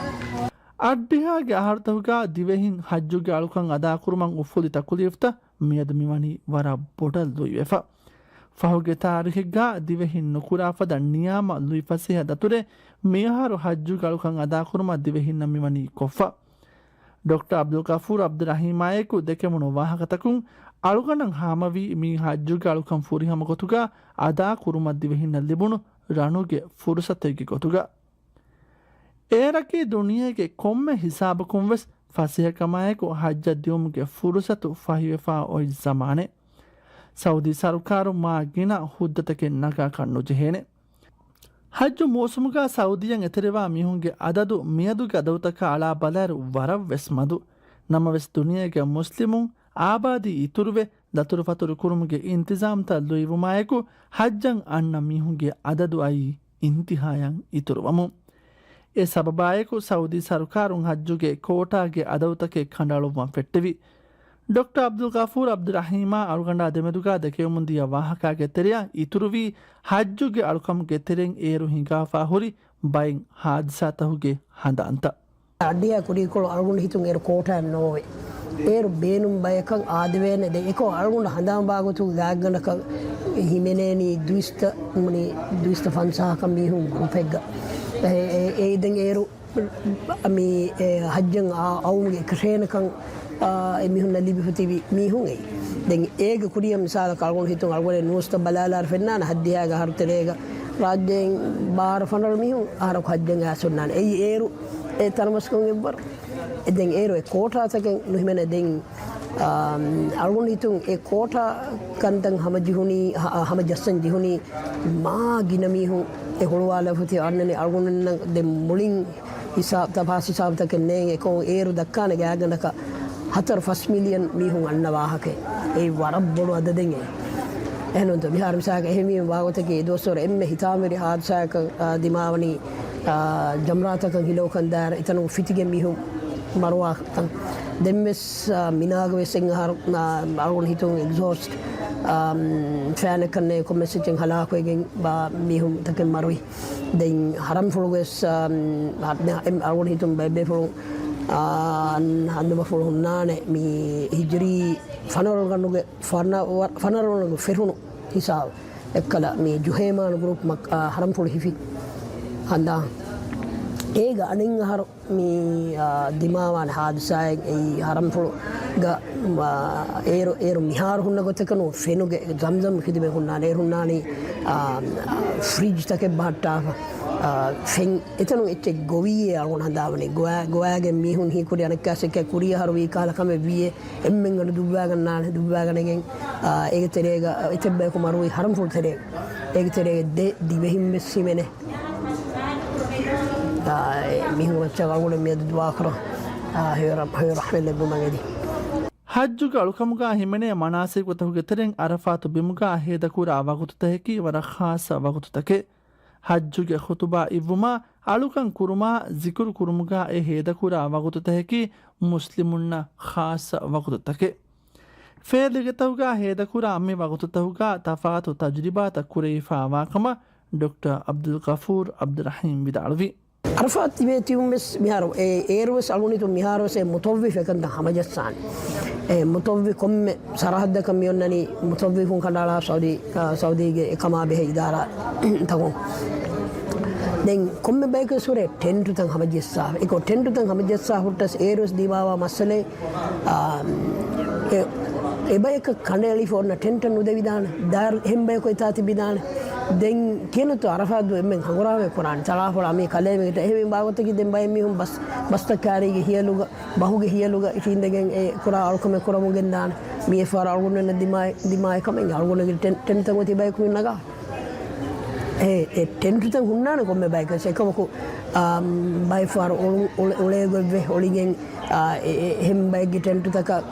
އަށްޑިހައިގެ އަހަރުތަކުގަ ދިވެހިން ޙައްޖުގެ އަޅުކަން އަދާކުރުމަށް އުފުލި ތަކުލީފްތައް މިއަދު މިވަނީ ވަރަށް ބޮޑަށް ލުއިވެފަ. ފަހުގެ ތާރީޚެއްގަ ދިވެހިން ނުކުރާ ފަދަ ނިޔާމަ ލުއިފަސޭހަ ދަތުރެއް މިއަހަރު ޙައްޖުގެ އަޅުކަން އަދާކުރުމަށް ދިވެހިންނަށް މިވަނީ ކޮށްފަ. ޑޮކްޓަރ ޢަބްދުލްޣަފޫރު ޢަބްދުއްރަޙީމާއެކު ދެކެވުނު ވާހަކަތަކުން އަޅުގަނޑަށް ހާމަވީ މީ ޙައްޖުގެ އަޅުކަން ފުރިހަމަ ގޮތުގަ އަދާ ކުރުމަށް ދިވެހިންނަށް ލިބުނު ރަނުގެ ފުރުޞަތެއްގެ ގޮތުގަ. އޭރަކީ ދުނިޔޭގެ ކޮންމެ ހިސާބަކުން ވެސް ފަސޭހަކަމާއެކު ޙައްޖަށް ދިއުމުގެ ފުރުޞަތު ފަހިވެފާ އޮތް ޒަމާނެއް. ސައުދީ ސަރުކާރުން މާ ގިނަ ހުއްދަތަކެއް ނަގާކަށް ނުޖެހޭނެ. ޙައްޖު މޫސުމުގަ ސައުދީއަށް އެތެރެވާ މީހުންގެ އަދަދު މިއަދުގެ އަދަދުތަކާ އަޅާ ބަލާއިރު ވަރަށް ވެސް މަދު. ނަމަވެސް ދުނިޔޭގެ މުސްލިމުން އާބާދީ އިތުރުވެ، ދަތުރުފަތުރު ކުރުމުގެ އިންތިޒާމްތައް ލުއިވުމާއެކު، ޙައްޖަށް އަންނަ މީހުންގެ އަދަދު އައީ އިންތިހާޔަށް އިތުރުވަމުން. އެ ސަބަބާއެކު، ސައުދީ ސަރުކާރުން ޙައްޖުގެ ކޯޓާގެ އަދަދުތަކެއް ކަނޑައަޅުއްވަން ފެއްޓެވި. ޑޮކްޓަރ ޢަބްދުލްޣަފޫރު ޢަބްދުއްރަޙީމާ އަޅުގަނޑާ ދެމެދުގަ ދެކެވެމުންދިޔަ ވާހަކާގެ ތެރެއަށް އިތުރުވީ، ޙައްޖުގެ އަޅުކަމުގެ ތެރެއިން އޭރު ހިނގާފާ ހުރި ބައެއް ޙާދިސާތަކުގެ ހަނދާންތައް. އައްޑިހަ ކުރީކޮޅު އަޅުގަނޑު ހިތުން އޭރު ކޯޓާއެއް ނޯވޭ. އޭރު ބޭނުން ބަޔަކަށް އާދެވޭނެ. ދެ އެކޮ އަޅުގަނޑު ހަނދާން ބާގޮތުގެ ގާތްގަނޑަކަށް ހިމެނޭނީ ދުއިސައްތަ، މުނި ދުއިސައްތަ ފަންސާހަކަށް މީހުން ގްރޫޕެއްގަ. އެ، އެ، އެ، ދެން އޭރު މި، އެ، ޙައްޖަށް އާ، އައުމުގެ އެކަށޭނަކަން، އާ، އެ މީހުންނަށް ލިބިފަ ތިބި މީހުން އެއީ. ދެން އޭގެ ކުރިއަށް މިސާލަކަށް އަޅުގަނޑު ހިތުން އަޅުގަނޑު ނޫސްތައް ބަލާލާރު ފެންނާނެ ހައްދިހާގެ އަހަރު ތެރޭގަ ރާއްޖޭން ބާރަ ފަނަރަ މީހުން އަހަރަކު ޙައްޖަށް އައިސް ހުންނާނެ. އެއީ އޭރު އެ ތަނަވަސްކޮށް އެއްވަރު. އެ ދެން އޭރު އެ ކޯޓާތަކެއް ނުހިމެނޭ. ދެން، އާ، އަޅުގަނޑު ހިތުން އެ ކޯޓާ ކަންތައް ހަމަޖެހުނީ، ހަ-، ހަމަޖައްސަން ޖެހުނީ މާ ގިނަ މީހުން އެ ހުޅުވާލަފަ ތި އަންނަނީ އަޅުގަނޑުންނަށް ދެން މުޅިން ހިސާބް، ތަފާސް ހިސާބުތަކެއް ނޭނގެ. އެކަމު އޭރު ދައްކާނެ ގާތްގަނޑަކަށް ހަތަރު ފަސް މިލިއަން މީހުން އަންނަ ވާހަކައެއް. އެއީ ވަރަށް ބޮޑު އަދަދެއް އެއީ. އެހެންނޫންތޯ؟ މިހާރު މިސާލަކަށް އެހެންވީމަ ވާގޮތަކީ އެ ދުވަސްވަރު އެންމެ ހިތާމަވެރި ހާދިސާއަކަށް، އާ، ދިމާވަނީ، އާ، ޖަމްރާތަކަށް ހިލައުކަން ދާއިރު އެތަނުން ފިތިގެން މީހުން މަރުވާ ތަން. ދެންވެސް، އާ، މިނާގަ ވެސް އެއް އަހަރު، އާ، އަޅުގަނޑު ހިތުން އެގްޒޯސްޓް، އާ، ފޭނެއް ކަންނޭ ކޮންމެސް އެއްޗެއް ހަލާކުވެގެން ބާ މީހުން ތަކެއް މަރުވި. ދެން ހަރަންފުޅުގެ ސ-، އަ، އަ، އަޅުގަނޑު ހިތުން ބައެއް ބޭފުޅުން، އަ، އަން-، ހަނދުމަފުޅު ހުންނާނެ މި ހިޖްރީ ފަނަރަ ގަނޑުގެ ފަނަ-، ފަނަރަ ގަނޑުގެ ފެށުނު ހިސާބު. އެއްކަލަ މި ޖުހޭމާނު ގްރޫޕް މަ-، އަ، ހަރަންފުޅު ހިފި ހަނދާން. އޭގަ އަނެއް އަހަރު މި، އާ، ދިމާވާނެ ހާދިސާއެއް އެއީ ހަރަންފުޅުގަ، އާ، އޭރު، އޭރު މިހާރު ހުންނަ ގޮތަކަށް ނޫން ފެނުގެ ޒަމްޒަމް ޚިދުމަތް ހުންނާނެ. އޭރު ހުންނާނީ، އާ، ފްރިޖްތަކެއް ބަހައްޓާފަ، އާ، ފެން އެތަނުން އެއްޗެއް ގޮވިއޭ އަޅުގަނޑު ހަނދާންވަނީ. ގޮވާ-، ގޮވާގެން މީހުން ހީކުރި އަނެއްކާސް އެކޭ ކުރީ އަހަރު ވީ ކަހަލަ ކަމެއް ވީއޭ. އެންމެން ގަނޑު ދުއްވާގަންނާނެ. ދުއްވާގަނެގެން، އާ، އޭގެ ތެރޭގަ އެތައް ބަޔަކު މަރުވީ ހަރަންފުޅު ތެރޭގަ. އޭގެ ތެރޭގަ ދެ ދިވެހިން ވެސް ހިމެނޭ. އާ، އެ މީހުން މައްޗަށް އަޅުގަނޑު މިއަދު ދުޢާ ކުރަން. އާ، ހެޔޮ ރަ-، ހެޔޮ ރަޙްމަތް ލެއްވުމަށް އެދި. ޙައްޖުގެ އަޅުކަމުގަ ހިމެނޭ މަނާސިކުތަކުގެ ތެރެއިން ޢަރަފާތު ބިމުގަ ހޭދަކުރާ ވަގުތުތަކަކީ ވަރަށް ޚާއްޞަ ވަގުތުތަކެއް. ޙައްޖުގެ ޚުޠުބާ އިއްވުމާ، އަޅުކަން ކުރުމާ، ޒިކުރު ކުރުމުގަ އެ ހޭދަކުރާ ވަގުތުތަކަކީ މުސްލިމުންނަށް ޚާއްޞަ ވަގުތުތަކެއް. ފޭލިގެތަކުގަ ހޭދަކުރާ މި ވަގުތުތަކުގަ ތަފާތު ތަޖުރިބާތައް ކުރެވިފާވާ ކަމަށް ޑޮކްޓަރ ޢަބްދުލްޣަފޫރު ޢަބްދުއްރަޙީމް ވިދާޅުވި. ޢަރަފާތް ތިބޭ ތިއުން ވެސް މިހާރު އެ އޭރު ވެސް އަޅުގަނޑު މިހާރު ވެސް އެ މުތައްވިފް އެކަންތައް ހަމަޖައްސާނެ. އެ މުތައްވިފް ކޮންމެ ސަރަހައްދަކަށް މި އޮންނަނީ މުތައްވިފުން ކަނޑައަޅާ ސައުދީ، އާ، ސައުދީގެ އެ ކަމާ ބެހޭ އިދާރާތަކުން. ދެން ކޮންމެ ބަޔަކު ވެސް ހުރޭ ޓެންޓުތައް ހަމަޖައްސާފަ. އެކޮ ޓެންޓުތައް ހަމަޖައްސާ ހުއްޓަސް އޭރު ވެސް ދިމާވާ މައްސަލައެއް، އާ، އެ، އެބަޔަކަށް ކަނޑައެޅިފަ އޮންނަ ޓެންޓަށް ނުދެވިދާނެ. ދާރު އެހެން ބަޔަކު އެތާ ތިބިދާނެ. ދެން ކިޔަންތޯ ޢަރަފާތު އެންމެން ހަނގުރާމަ ކުރާނެ ތަޅާފޮޅާ މީ ކަލޭމެންގެ އެހެން ބާވަތަކީ ދެން ބައެއް މީހުން ބަސް، ބަސްތައް ކާރީގެ ހިޔަލުގަ، ބަހުގެ ހިޔަލުގަ އިށީނދެގެން އެ ކުރާ އަޅުކަމެއް ކުރަމުން ގެންދާނެ. މީ އެއްފަހަރު އަޅުގަނޑުމެންނަށް ދިމާ، ދިމާއެއް ކަމެއް އަޅުގަނޑުގެ ޓެން-، ޓެންޓްތައް އޮތީ ބަޔަކު ނަގާ. އެ، އެ ޓެންޓްތައް ހުންނާނެ ކޮންމެ ބަޔަކަށް. އެކަމަކު، އާ، ބައެއްފަހަރު އޮޅު-، އޮޅެ-، އޮޅޭ ގޮތްވެ އޮޅިގެން، އާ، އެ-، އެ-، އެހެން ބައެއްގެ ޓެންޓުތަކަށް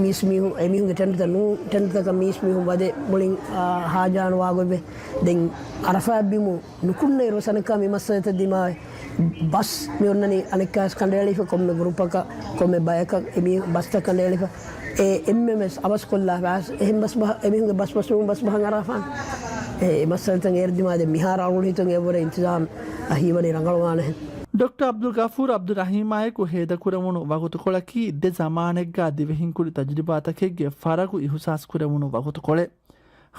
މީސް މީހުން، އެމީހުންގެ ޓެންޓުތައް ނޫން، ޓެންޓުތަކަށް މީސް މީހުން ވަދެ މުޅިން، އާ، ހާޖާނުވާ ގޮތްވެ. ދެން ޢަރަފާތް ބިމު ނުކުންނައިރު ވެސް އަނެއްކާ މި މައްސަލަތައް ދިމާވެ. ބަސް މި އޮންނަނީ އަނެއްކާވެސް ކަނޑައެޅިފަ ކޮންމެ ގްރޫޕަކަށް، ކޮންމެ ބަޔަކަށް އެމީ ބަސްތައް ކަނޑައެޅިފަ. އެ އެންމެން ވެސް އަވަސްކޮށްލާފަ އެހެން ބަސް ބަހަ-، އެމީހުންގެ ބަސް ބަސް ބަހަން އަރާފާނެ. އެ މައްސަލަތައް އޭރު ދިމާވެ މިހާރު އަޅުގަނޑު ހިތުން އެއަށްވުރެ އިންތިޒާމް އަ، ހީވަނީ ރަނގަޅުވާނެހެން. ޑޮކްޓަރ ޢަބްދުލްޣަފޫރު ޢަބްދުއްރަޙީމާއެކު ހޭދަކުރެވުނު ވަގުތުކޮޅަކީ ދެ ޒަމާނެއްގާ ދިވެހިން ކުރި ތަޖުރިބާތަކެއްގެ ފަރަގު އިހުސާސްކުރެވުނު ވަގުތުކޮޅެއް.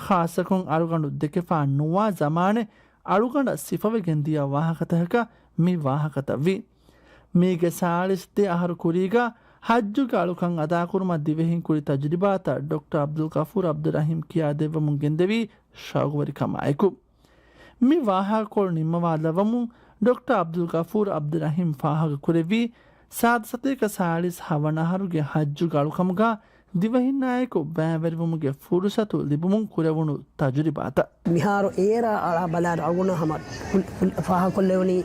ޚާއްޞަކޮށް އަޅުގަނޑު ދެކެފާ ނުވާ ޒަމާނެއް އަޅުގަނޑަށް ސިފަވެގެން ދިޔަ ވާހަކަތަކަކަށް މި ވާހަކަތައްވީ. މީގެ ސާޅީސް ދެ އަހަރު ކުރީގަ ޙައްޖުގެ އަޅުކަން އަދާކުރުމަށް ދިވެހިން ކުރި ތަޖުރިބާތައް ޑޮކްޓަރ ޢަބްދުލްޣަފޫރު ޢަބްދުއްރަޙީމް ކިޔާދެއްވަމުން ގެންދެވީ ޝައުގުވެރިކަމާއެކު. މި ވާހަކަކޮޅު ނިންމަވާލައްވަމުން ޑޮކްޓަރ ޢަބްދުލްޣަފޫރު ޢަބްދުއްރަޙީމް ފާހަގަކުރެއްވީ، ސާދަ ސަތޭކަ ސާޅީސް ހަވަނަ އަހަރުގެ ޙައްޖުގެ އަޅުކަމުގަ ދިވެހިންނާއެކު ބައިވެރިވުމުގެ ފުރުޞަތު ލިބުމުން ކުރެވުނު ތަޖުރިބާތައް. މިހާރު އޭރާ އަޅާ ބަލާއިރު އަޅުގަނޑު ހަމަ ފު-، ފު-، ފާހަގަކޮށްލެވުނީ،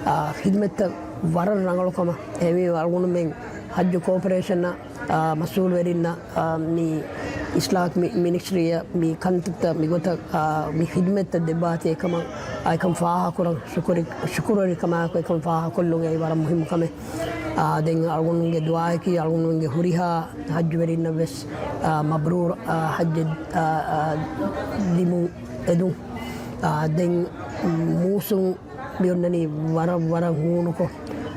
އާ، ޚިދުމަތްތައް ވަރަށް ރަނގަޅު ކަމަށް. އެހެންވީމަ އަޅުގަނޑުމެން ޙައްޖު ކޯޕަރޭޝަންއަށް، އާ، މަސްއޫލުވެރިންނަށް، އާ، މި އިސްލާހު މި-، މިނިސްޓްރީއަށް މި ކަންތައްތައް މިގޮތަށް، އާ، މި ޚިދުމަތްތައް ދެއްވާތީ އެކަމަށް، އާ، އެކަން ފާހަގަކުރަން ޝުކުރި-، ޝުކުރުވެރިކަމާއެކު އެކަން ފާހަގަކޮށްލުން އެއީ ވަރަށް މުހިއްމު ކަމެއް. އާ، ދެން އަޅުގަނޑުގެ ދުޢާއަކީ އަޅުގަނޑުގެ ހުރިހާ ޙައްޖުވެރިންނަށް ވެސް، އާ، މަބްރޫރު، އާ، ޙައްޖެއް، އާ، އާ، ދިމުން އެދުން. އާ، ދެން މޫސުން މި އޮންނަނީ ވަރަށް، ވަރަށް ހޫނުކޮށް.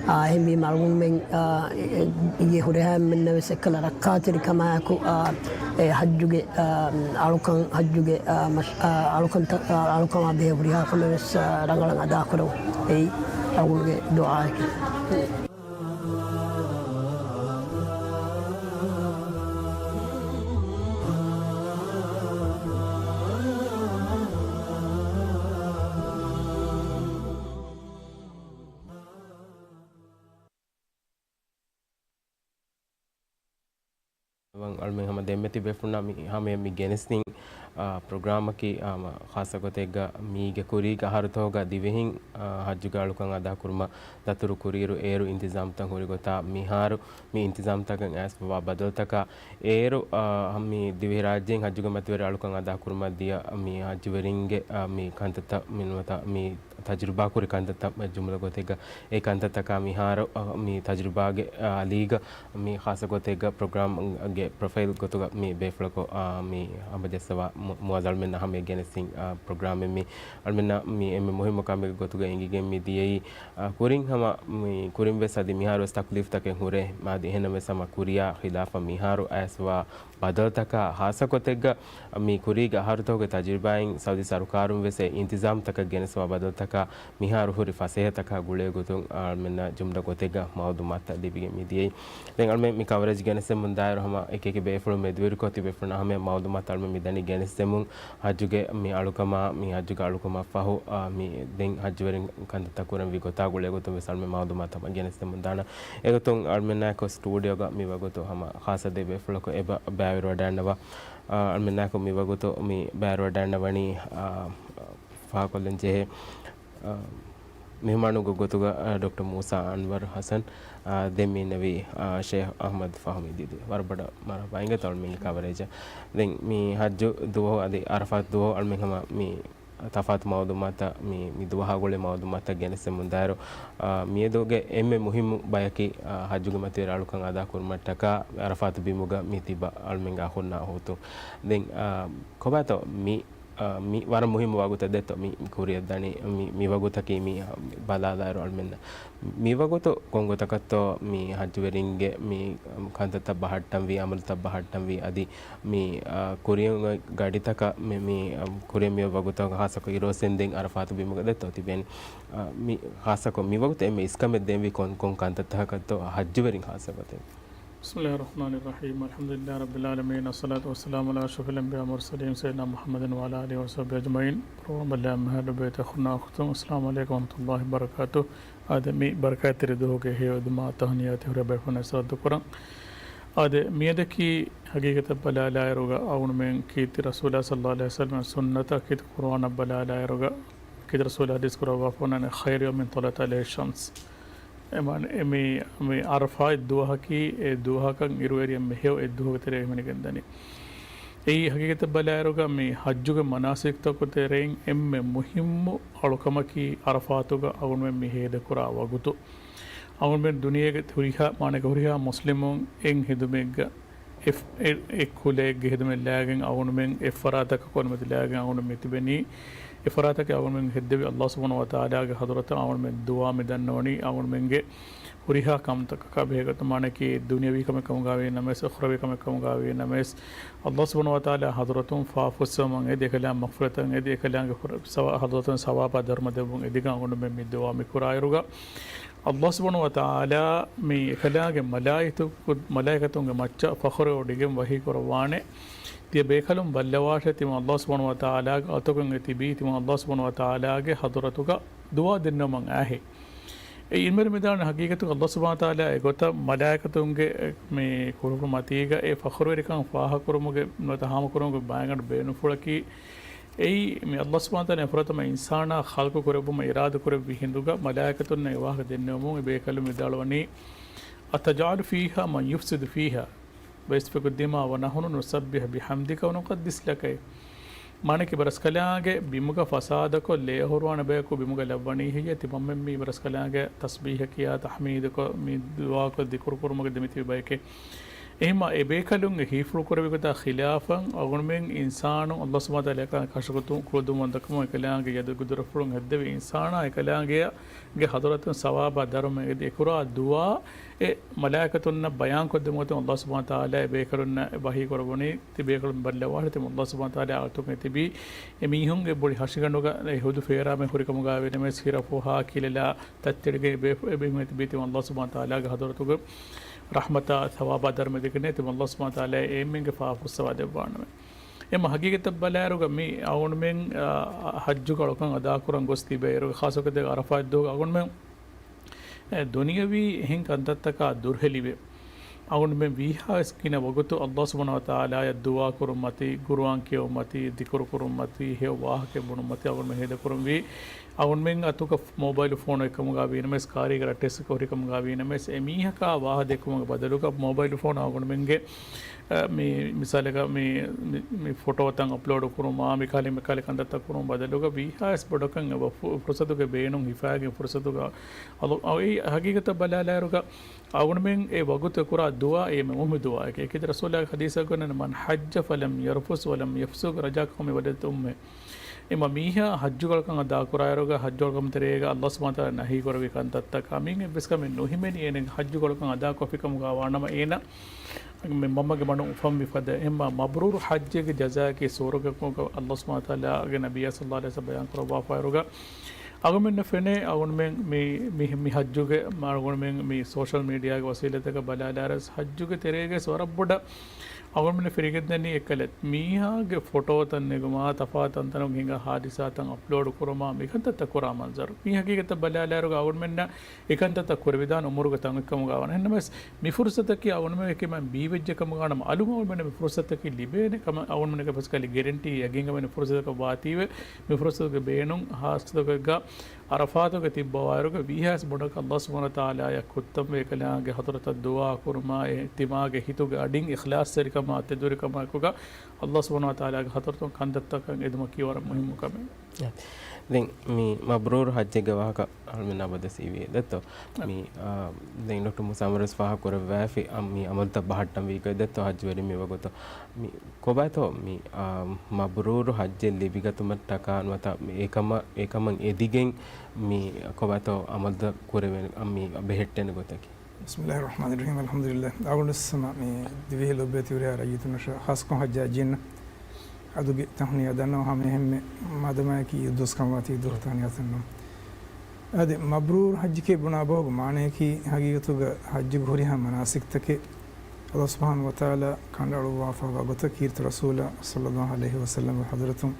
އާ، އެހެންވީމަ އަޅުގަނޑުމެން، އާ، އެ-، އެ-، އިއްޔެ ހުރިހާ އެންމެންނަށް ވެސް އެއްކަލަ ރައްކާތެރިކަމާއެކު، އާ، އެ ޙައްޖުގެ، އާ، އަޅުކަން، ޙައްޖުގެ، އާ، މަޝް-، އާ، އަޅުކަންތައް، އާ، އަޅުކަމާ ބެހޭ ހުރިހާ ކަމެއް ވެސް، އާ، ރަނގަޅަށް އަދާކުރަން. އެއީ އަޅުގަނޑުގެ ދުޢާއަކީ. އަޅުމެން ހަމަ ދެންމެ ތިބޭފުޅުންނާ މި ހަމަޔަށް މި ގެނެސްދިން، އާ، ޕްރޮގްރާމަކީ، އާ، މަ-، ޚާއްޞަ ގޮތެއްގަ މީގެ ކުރީގެ އަހަރުތަކުގަ ދިވެހިން، އާ، ޙައްޖުގެ އަޅުކަން އަދާކުރުމަށް ދަތުރު ކުރިއިރު އޭރު އިންތިޒާމްތައް ހުރި ގޮތާ މިހާރު މި އިންތިޒާމްތަކަށް އައިސްފަވާ ބަދަލުތަކާ އޭރު، އާ، މި ދިވެހިރާއްޖޭން ޙައްޖުގެ މަތިވެރި އަޅުކަން އަދާކުރުމަށް ދިޔަ މި ޙައްޖުވެރިންގެ، އާ، މި ކަންތައްތައް މި ނުވަތަ މި ތަޖުރިބާކުރި ކަންތައްތައް ޖުމްލަ ގޮތެއްގަ އެ ކަންތައްތަކާ މިހާރު، އަ، މި ތަޖުރިބާގެ، އަ، އަލީގަ މި ޚާއްޞަ ގޮތެއްގަ ޕްރޮގްރާމްގެ ޕްރޮފައިލް ގޮތުގަ މި ބޭފުޅަކު، އަ، މި ހަމަޖައްސަވާ މު-، މުވާޒަ އަޅުމެންނަށް ހަމަޔަށް ގެނެސްދިން، އަ، ޕްރޮގްރާމެއް މި އަޅުމެންނަށް މި އެންމެ މުހިއްމު ކަމެއްގެ ގޮތުގަ އެނގިގެން މި ދިޔައީ، އަ، ކުރިން ހަމަ މި ކުރިން ވެސް އަދި މިހާރު ވެސް ތަކުލީފްތަކެއް ހުރޭ. އަދި އެހެންނަމަވެސް ހަމަ ކުރިޔާ ޚިލާފަށް މިހާރު އައިސްވާ ބަދަލުތަކާ ޚާއްޞަ ގޮތެއްގަ މި ކުރީގެ އަހަރުތަކުގެ ތަޖުރިބާއިން ސައުދީ ސަރުކާރުން ވެސް އެ އިންތިޒާމްތަކަށް ގެނެސްވާ ބަދަލުތަކާ މިހާރު ހުރި ފަސޭހަތަކާ ގުޅޭ ގޮތުން އަޅުމެންނަށް ޖުމްލަ ގޮތެއްގަ މައުލޫމާތުތައް ލިބިގެން މި ދިޔައީ. ދެން އަޅުމެން މި ކަވަރޭޖް ގެނެސްދެމުން ދާއިރު ހަމަ އެކިއެކި ބޭފުޅުން މެދުވެރިކޮށް ތިބޭފުޅުންނަށް ހަމަޔަށް މައުލޫމާތު އަޅުމެން މިދަނީ ގެނެސްދެމުން ޙައްޖުގެ މި އަޅުކަމާ، މި ޙައްޖުގެ އަޅުކަމަށް ފަހު، އާ، މި ދެން ޙައްޖުވެރިން ކަންތައްތައް ކުރަންވީ ގޮތާ ގުޅޭ ގޮތުން ވެސް އަޅުމެން މައުލޫމާތު ހަމަ ގެނެސްދެމުން ދާނަން. އެގޮތުން އަޅުމެންނާއެކު ސްޓޫޑިއޯގަ މި ވަގުތު ހަމަ ޚާއްޞަ ދެ ބޭފުޅަކު އެބަ ބައިވެރިވަޑައިންނަވާ. އާ، އަޅުމެންނާއެކު މި ވަގުތު މި ބައިވެރިވަޑައިންނަވަނީ، އާ، ފާހަގަކޮށްލަން ޖެހޭ، އާ، މެހުމާނުގެ ގޮތުގަ، އާ، ޑޮކްޓަރ މޫސާ އަންވަރު ޙަސަން، އާ، ދެން މި އިންނެވީ، އާ، ޝޭޚް އަޙްމަދު ފަހުމީ ދީދީ. ވަރަށް ބޮޑަށް މަރުޙަބާ އިނގޭތޯ އަޅުމެންގެ ކަވަރޭޖަށް. ދެން މި ޙައްޖު ދުވަހު އަދި ޢަރަފާތު ދުވަހު އަޅުމެން ހަމަ މި ތަފާތު މައުލޫމާތަށް މި، މި ދުވަހާ ގުޅޭ މައުލޫމާތަށް ގެނެސްދެމުން ދާއިރު، އާ، މިއަދުގެ އެންމެ މުހިއްމު ބަޔަކީ، އާ، ޙައްޖުގެ މަތިވެރި އަޅުކަން އަދާކުރުމަށްޓަކާ ޢަރަފާތު ބިމުގަ މި ތިބަ އަޅުމެންގެ އަޚުންނާ އުޚުތުން. ދެން، އާ، ކޮބާތޯ މި، އާ، މި ވަރަށް މުހިއްމު ވަގުތެއް ދެއްތޯ މި ކުރިއަށް ދަނީ މި، މި ވަގުތަކީ މި، އާ، ބަލާލާއިރު އަޅުމެންނަށް މިވަގުތު ކޮންގޮތަކަށްތޯ މި ޙައްޖުވެރިންގެ މި ކަންތައްތައް ބަހައްޓަންވީ، ޢަމަލުތައް ބަހައްޓަންވީ، އަދި މި، އާ، ކުރިއަށް ގަޑިތަކަށް މި، މި، އާ، ކުރިއަށް މި ވަގުތު ޚާއްޞަކޮށް އިރުއޮއްސެން ދެން ޢަރަފާތު ބިމުގަ ދެއްތޯ ތިބެން، އާ، މި ޚާއްޞަކޮށް މިވަގުތު އެންމެ އިސްކަމެއް ދޭންވީ ކޮން، ކޮން ކަންތައްތަކަކަށްތޯ ޙައްޖުވެރިން ޚާއްޞަ ގޮތެއް؟ بسم الله الرحمن الرحيم. الحمد لله رب العالمين. الصلاة والسلام على أشرف الأنبياء والمرسلين سيدنا محمد وعلى آله وصحبه أجمعين. ރޯމަލާ މަހަލު ބޭތަ ޚުނާ އުޚްތުން، އައްސަލާމު ޢަލައިކުމް ވަރަޙްމަތުﷲި ވަބަރަކާތު. އާދެ، މި ބަރަކާތްތެރި ދުވަހުގެ ހެޔޮ އެދުމާ ތަހުނިޔާތެރި ބޭފުޅުންނަށް ސަލާމް ދުކުރަން. އާދެ، މިއަދަކީ ޙަޤީޤަތަށް ބަލާލާއިރުގަ އަޅުމެން ކީރިތި ރަސޫލާ ޞައްލަﷲު ޢަލައިހި ވަސައްލަމަ ސުންނަތަށް ކީރިތި ޤުރުއާނަށް ބަލާލާއިރުގަ ކީރިތި ރަސޫލާ ޙަދީޘް ކުރައްވާފަ ވަނީ خير يوم طلعت عليه الشمس. އެމާ-، އެ މި، މި ޢަރަފާތް ދުވަހަކީ އެ ދުވަހަކަށް އިރުއެރިއަށް މި ހެޔޮ އެއް ދުވަހުގެ ތެރޭ ހިމެނިގެން ދަނީ. އެއީ ޙަޤީޤަތަށް ބަލާއިރުގަ މި ޙައްޖުގެ މަނާސިކްތަކުގެ ތެރެއިން އެންމެ މުހިއްމު އަޅުކަމަކީ ޢަރަފާތުގަ އަޅުގަނޑުމެން މި ހޭދަކުރާ ވަގުތު. އަޅުގަނޑުމެން ދުނިޔޭގެ ހުރިހާ، މާނައިގެ ހުރިހާ މުސްލިމުން އެއް ހިނދުމެއްގަ އެ، އެ، އެއް ކުލައެއްގެ ހިދުމަތް ލާގެން އަޅުގަނޑުމެން އެއް ފަރާތަކަށް ކޮންމެ ލާގެން އަޅުގަނޑު މި ތިބެނީ. އެފަރާތަކީ އަޅުގަނޑުމެން ހެއްދެވި ﷲ ސުބްޙާނަހޫ ވަތަޢާލާގެ ޙަޟްރަތަށް އަޅުގަނޑުމެން ދުޢާ މި ދަންނަވަނީ އަޅުގަނޑުމެންގެ ހުރިހާ ކަންތަކަކާ ބެހޭގޮތުން، މާނައަކީ ދުނިޔަވީ ކަމެއް ކަމުގައި ނަމަވެސް، އުޚްރަވީ ކަމެއް ކަމުގައި ނަމަވެސް، ﷲ ސުބްޙާނަހޫ ވަތަޢާލާ ޙަޟްރަތުން ފާފަ ފުއްސެވުމަށް އެދި، އެކަލާނގެ މަޣްފިރަތަށް އެދި، އެކަލާނގެ ހުރ-، ސަވާ-، ޙަޟްރަތުން ސަވާބާ ދަރުމަ ދެއްވުން އެދިގެން އަޅުގަނޑުމެން މި ދުޢާ މި ކުރާއިރުގަ، ﷲ ސުބްޙާނަހޫ ވަތަޢާލާ މި އެކަލާނގެ މަލާއިތު-، މަލާއިކަތުންގެ މައްޗަށް ފަޚުރުވެވޮޑިގެން ވަޙީ ކުރައްވާނެ. ތިޔަ ބޭކަލުން ބައްލަވާށޭ، ތިމަން ﷲ ސުބްޙާނަހޫ ވަތަޢާލާގެ އަތުގަ ތިބީ، ތިމަން ﷲ ސުބްޙާނަހޫ ވަތަޢާލާގެ ޙަޟްރަތުގަ ދުޢާ ދެންނެވުމަށް އައިހޭ. އެ ޢިލްމުވެރިން މިދާނެ ޙަޤީޤަތުގަ ﷲ ސުބްޙާނަހޫ ވަތަޢާލާ އެގޮތަށް މަލާއިކަތުންގެ މި ކުރުކުރު މަތީގަ އެ ފަޚުރުވެރިކަން ފާހަގަކުރުމުގެ ނުވަތަ ހާމަކުރުމުގެ ބައިގަނޑު ބޭނުންފުޅަކީ އެއީ، މި ﷲ ސުބްޙާނަހޫ ވަތަޢާލާ ފުރަތަމަ އިންސާނާ ޚަލްޤު ކުރެއްވުމަށް އިރާދަކުރެއްވި ހިނދުގަ، މަލާއިކަތުންނަށް އެ ވާހަކަ ދެންނެވުމުން އެ ބޭކަލުން ވިދާޅުވަނީ، أتجعل فيها من يفسد فيها ويسفك الدماء ونحن نسبح بحمدك ونقدس لك. މާނައަކީ އެބަރަސްކަލާނގެ ބިމުގަ ފަސާދަކޮށް، ލޭ އޮހޮރުވާނެ ބަޔަކު ބިމުގަ ލައްވަނީ ހެއްޔޭ؟ ތިމަންމެން މީ އެބަރަސްކަލާނގެ ތަސްބީޙަ ކިޔާ، ތަޙްމީދުކޮށް، މި ދުޢާކޮށް، ޛިކުރު ކުރުމުގަ ދެމިތިބި ބަޔެކޭ. އެހެންމަ އެ ބޭކަލުންގެ ހީފުޅު ކުރެއްވި ގޮތާ ޚިލާފަށް، އަޅުގަނޑުމެން އިންސާނުން ﷲ ސުބްޙާނަހޫ ވަތަޢާލާ ކަށަވަރު ކުޅަދުންވަންތަކަމުން އެކަލާނގެ ޔަދުގެ ދުރަފުޅުން ހެއްދެވި އިންސާނާ އެކަލާނގެ ގެ ޙަޟްރަތުން ސަވާބާ ދަރުމަ އެދި އެކުރާ ދުޢާ އެ މަލާއިކަތުންނަށް ބަޔާންކޮށްދެމުގޮތުން ﷲ ސުބްޙާނަހޫ ވަތަޢާލާ އެ ބޭކަލުންނަށް ވަޙީ ކުރައްވަނީ، ތި ބޭކަލުން ބައްލަވާށޭ، ތިމަން ﷲ ސުބްޙާނަހޫ ވަތަޢާލާ އަތުގަ ތިބީ އެ މީހުންގެ ބޮޑި ހަށިގަނޑުގަ އެ ހުދު ފޭރާމެ ހުރިކަމުގައި ވެނެވެސް، ހިރަފުހާ ކިލެލާ ތައްތެޅިގެން އެ ބޭ-، އެ ބޭފުޅުން ތިބީ ތިމަން ﷲ ސުބްޙާނަހޫ ވަތަޢާލާގެ ޙަޟްރަތުގަ ރަޙްމަތާ ސަވާބާ ދަރުމަ ދެކެނޭ، ތިމަން ﷲ ސުބްޙާނަހޫ ވަތަޢާލާ އެ އެންމެންގެ ފާފަ ފުއްސަވާ ދެއްވާނަމޭ. އެމަ ޙަޤީޤަތަށް ބަލާއިރުގަ މި އަޅުގަނޑުމެން، އާ، ޙައްޖު އަޅުކަން އަދާކުރަން ގޮސް ތިބޭއިރުގަ، ޚާއްޞަކޮށް ދެން ޢަރަފާތް ދުވަހުގަ އަޅުގަނޑުމެން، އެ، ދުނިޔަވީ އެހެން ކަންތައްތަކާ ދުރުހެލިވެ، އަޅުގަނޑުމެން ވީހާވެސް ގިނަ ވަގުތު ﷲ ސުބްޙާނަހޫ ވަތަޢާލާއަށް ދުޢާ ކުރުން މަތީ، ޤުރުއާން ކިޔެވުން މަތީ، ޛިކުރު ކުރުން މަތީ، ހެޔޮ ވާހަކަ ބުނުން މަތީ އަޅުގަނޑުމެން ހޭދަކުރަންވީ. އަޅުގަނޑުމެން އަތުގަ މޯބައިލު ފޯނު އެއްކަމުގަ ވީނަމަވެސް، ކާރީގަ ރައްޓެއްސަކަށް ހުރިކަމުގަ ވީނަމަވެސް، އެމީހަކާ ވާހަކަ ދެއްކުމުގެ ބަދަލުގަ މޯބައިލު ފޯނު އަޅުގަނޑުމެންގެ، އަ، މި މިސާލަކަށް މި، މި، މި ފޮޓޯތައް އަޕްލޯޑު ކުރުމާ، މި ކާލި މި ކާލި ކަންތައްތައް ކުރުމުގެ ބަދަލުގަ ވީހާވެސް ބޮޑަކަށް އެބަ ފު-، ފުރުޞަތުގެ ބޭނުން ހިފާގެން ފުރުޞަތުގަ އަޅު-، އަ، އެއީ ޙަޤީޤަތަށް ބަލާލާއިރުގަ އަޅުގަނޑުމެން އެ ވަގުތު ކުރާ ދުޢާ އެ މުހިއްމު ދުޢާއަކީ. އެކި ރަސޫލާގެ ޙަދީޘަކުން، "من حج فلم يرفث ولم يفسق رجع كيوم ولدته أمه." އެމަ މީހާ ޙައްޖު އަޅުކަން އަދާކުރާއިރުގަ، ޙައްޖު އަޅުކަން ތެރޭގަ ﷲ ސުބްޙާނަހޫ ވަތަޢާލާ ނަހީ ކުރެއްވި ކަންތައްތަކާ މިއިން އެއްވެސް ކަމެއް ނުހިމެނި، އޭނަ ޙައްޖު އަޅުކަން އަދާކޮށްފި ކަމުގަ ވާނަމަ އޭނަ މި މަންމަގެ މަޑުން އުފަންވި ފަދަ. އެހެންމަ މަބްރޫރު ޙައްޖެއްގެ ޖަޒާއަކީ ސުވަރުގެ ކަމުގަ ﷲ ސުބްޙާނަހޫ ވަތަޢާލާގެ ނަބިއްޔާ ޞައްލައްލާހު ޢަލައިހި ވަސައްލަމަ ބަޔާން ކުރައްވާފައިރުގަ އަޅުގަނޑުމެންނަށް ފެނޭ، އަޅުގަނޑުމެން މި، މި، މި ޙައްޖުގެ، އަޅުގަނޑުމެން މި ސޯޝަލް މީޑިއާގެ ވަސީލަތްތަކަށް ބަލާލާއިރު، ޙައްޖުގެ ތެރޭގަ ވަރަށް ބޮޑަށް އަޅުގަނޑުމެން ފިރިގެންދަނީ އެއްކަލަ މީހާގެ ފޮޓޯތައް ނެގުމާ، ތަފާތު ތަންތަނުގަ ހިނގާ ޙާދިސާތައް އަޕްލޯޑު ކުރުމާ، މިކަންތައްތައް ކުރާ މަންޒަރު. މީ ޙަޤީޤަތަށް ބަލާލާއިރުގަ އަޅުގަނޑުމެންނަށް އެކަންތައްތައް ކުރެވިދާނެ އުމުރުގެ ތަން އެއްކަމުގަ ވާނެ. އެހެންނަމަވެސް، މި ފުރުޞަތަކީ އަޅުގަނޑުމެން އެކި މަ ބީވެއްޖެ ކަމުގަ ވާނަމަ، އަލުން އަޅުގަނޑުމެންނަށް މި ފުރުޞަތަކީ ލިބޭނެ ކަމަށް އަޅުގަނޑުމެންނަށް ބަސްކަލި ގެރެންޓީ ޔަގީންކަމެއް މި ފުރުޞަތަކަށް ވާތީވެ، މި ފުރުޞަތުގެ ބޭނުން ޚާއްޞަކޮށް ޢަރަފާތުގަ ތިއްބަވާއިރުގަ ވީހާވެސް ބޮޑަކަށް ﷲ ސުބްޙާނަހޫ ވަތަޢާލާއަށް ކުއްތަންވެ އެކަލާނގެ ޙަޟްރަތަށް ދުޢާ ކުރުމާ، އެ ތިމާގެ ހިތުގެ އަޑިން އިޚްލާޞްތެރިކަމާ، ތެދުވެރިކަމާ އެކުގަ ﷲ ސުބްޙާނަހޫ ވަތަޢާލާގެ ޙަޟްރަތުން ކަންތައްތަކަށް އެދުމަކީ ވަރަށް މުހިއްމު ކަމެއް. އެ. ދެން މި މަބްރޫރު ޙައްޖެއްގެ ވާހަކަ އަޅުމެންނާ ބަދަސް އިވޭ ދެއްތޯ؟ އެ. މި، އާ، ދެން ޑޮކްޓަރ މޫސާ އަންވަރު ވެސް ފާހަގަ ކުރައްވާފި، އަ، މި ޢަމަލުތައް ބަހައްޓަން ވީގޮތް ދެއްތޯ؟ ޙައްޖުވެރިން މި ވަގުތު މި ކޮބާތޯ މި، އާ، މަބްރޫރު ޙައްޖެއް ލިބިގަތުމަށްޓަކާ ނުވަތަ އެކަމަށް، އެކަމަށް އެދިގެން މި ކޮބާތޯ ޢަމަލުތައް ކުރެވޭނެ، މި ބެހެއްޓޭނެ ގޮތަކީ؟ بسم الله الرحمن الرحيم. الحمد لله. އަޅުގަނޑު ވެސް ހަމަ މި ދިވެހި ލޮބުވެތި ހުރިހާ ރައްޔިތުންނަށާ، ޚާއްޞަކޮށް ޙައްޖަށް އައިޖެންނަށް އަދުގެ ތަހުނިޔާ ދަންނަވަން. ހަމަ އެހެންމެ މާދަމާއެކީ އިއްޔެ ދުވަސް ކަމަށް ވާތީ ދުވަހު ތަހުނިޔާ ދަންނަވަން. އަދި މަބްރޫރު ޙައްޖަކީ ބުނާ ބަހުގެ މާނަޔަކީ ޙަޤީޤަތުގަ ޙައްޖުގެ ހުރިހާ މަނާސިކްތަކެއް ﷲ ސުބްޙާނަހޫ ވަތަޢާލާ ކަނޑައަޅުއްވާފައިވާ ގޮތަށް ކީރިތި ރަސޫލާ ޞައްލައްލާހު ޢަލައިހި ވަސައްލަމްގެ ޙަޟްރަތުން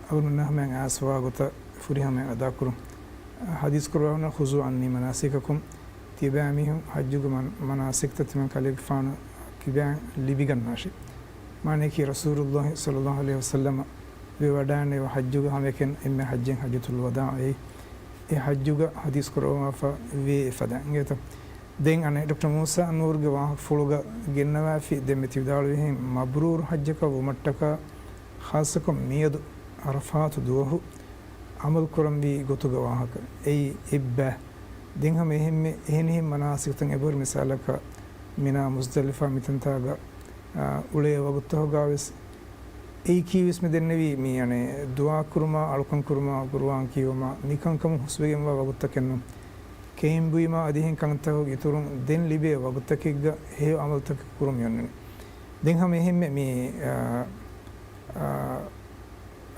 އަޅުގަނޑުމެންނަށް ހަމައަށް އައިސްފައިވާ ގޮތަށް ފުރިހަމައަށް އަދާކުރުން. ޙަދީޘް ކުރައްވާ، "خذوا عني مناسككم." ތިޔަބައިމީހުން ޙައްޖުގެ މަން-، މަނާސިކްތައް ތިމަން ކަލޭގެފާނު ކިބައިން ލިބިގަންނާށޭ. މާނަޔަކީ ރަސޫލުﷲ ޞައްލައްލާހު ޢަލައިހި ވަސައްލަމަ ވެވަޑައިން އެބަ ޙައްޖުގަ ހަމައެކަނި އެންމެ ޙައްޖެއް ޙައްޖަތުލް ވަދާޢަށް އެ ޙައްޖުގަ ޙަދީޘް ކުރައްވާފަ ވޭ އެފަދައިން އެތަ. ދެން އަނެއް ޑޮކްޓަރ މޫސާ އަންވަރުގެ ވާހަކަފުޅުގަ ގެންނަވާފި ދެންމެ ތިވިދާޅުވިހެން މަބްރޫރު ޙައްޖަކަށް ވުމަށްޓަކާ ޚާއްޞަކޮށް މިއަދު ޢަރަފާތު ދުވަހު ޢަމަލު ކުރަންވީ ގޮތުގެ ވާހަކަ. އެއީ އެއްބަ. ދެން ހަމަ އެހެންމެ އެހެނިހެން މަނާސިކުތައް އެބަހުރި މިސާލަކަށް މިނާ މުޒްދަލިފާ މިތަންތާގަ، އާ، އުޅޭ ވަގުތުތަކުގަ ވެސް އެއީކީވެސް މި ދެންނެވީ މި އަނެއް ދުޢާ ކުރުމާ، އަޅުކަން ކުރުމާ، ޤުރުއާން ކިޔެވުމާ، މިކަންކަމުން ހުސްވެގެންވާ ވަގުތުތަކެއްނު. ކެއިން ބުއިމާ އަދި އެހެން ކަންތަކުގެ އިތުރުން ދެން ލިބޭ ވަގުތުތަކެއްގަ ހެޔޮ ޢަމަލުތަކެއް ކުރުން މި އޮންނަނީ. ދެން ހަމަ އެހެންމެ މި، އާ، އާ،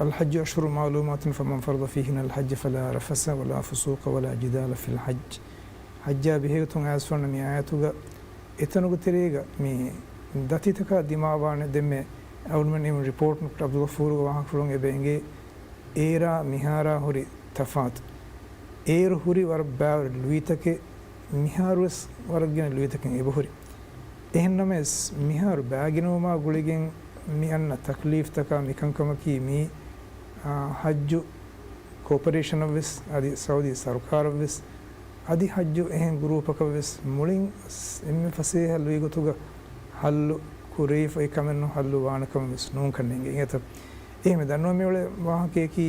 الحج أشهر معلومات فمن فرض فيهن الحج فلا رفث ولا فسوق ولا جدال في الحج. ޙައްޖާ ބެހޭގޮތުން އައިސްފަންނަ މި އާޔަތުގަ އެތަނުގެ ތެރޭގަ މި ދަތިތަކާ ދިމާވާނެ ދެންމެ އަޅުމެން އިމުން ރިޕޯޓް ޢަބްދުލްޣަފޫރުގެ ވާހަކަފުޅުން އެބަ އެނގޭ އޭރާ މިހާރާ ހުރި ތަފާތު. އޭރު ހުރި ވަރަށް ބާވަރު ލުއިތަކެއް، މިހާރުވެސް ވަރަށް ގިނަ ލުއިތަކެއް އެބަހުރި. އެހެންނަމަވެސް، މިހާރު ބާގިނަވުމާ ގުޅިގެން މި އަންނަ ތަކްލީފްތަކާ މިކަންކަމަކީ މީ، އާ، ޙައްޖު ކޯޕަރޭޝަނަށްވެސް އަދި ސައުދީ ސަރުކާރަށްވެސް އަދި ޙައްޖު އެހެން ގުރޫޕަކަށްވެސް މުޅިން އެންމެ ފަސޭހަ ލުއިގޮތުގަ ޙައްލު ކުރެވިފައި ކަމެއްނު، ޙައްލު ވާނެ ކަމެއްވެސް ނޫން ކަންނޭނގެ އިނގޭތަ؟ އެހެންމެ ދަންނަވަން މިއުޅޭ ވާހަކަޔަކީ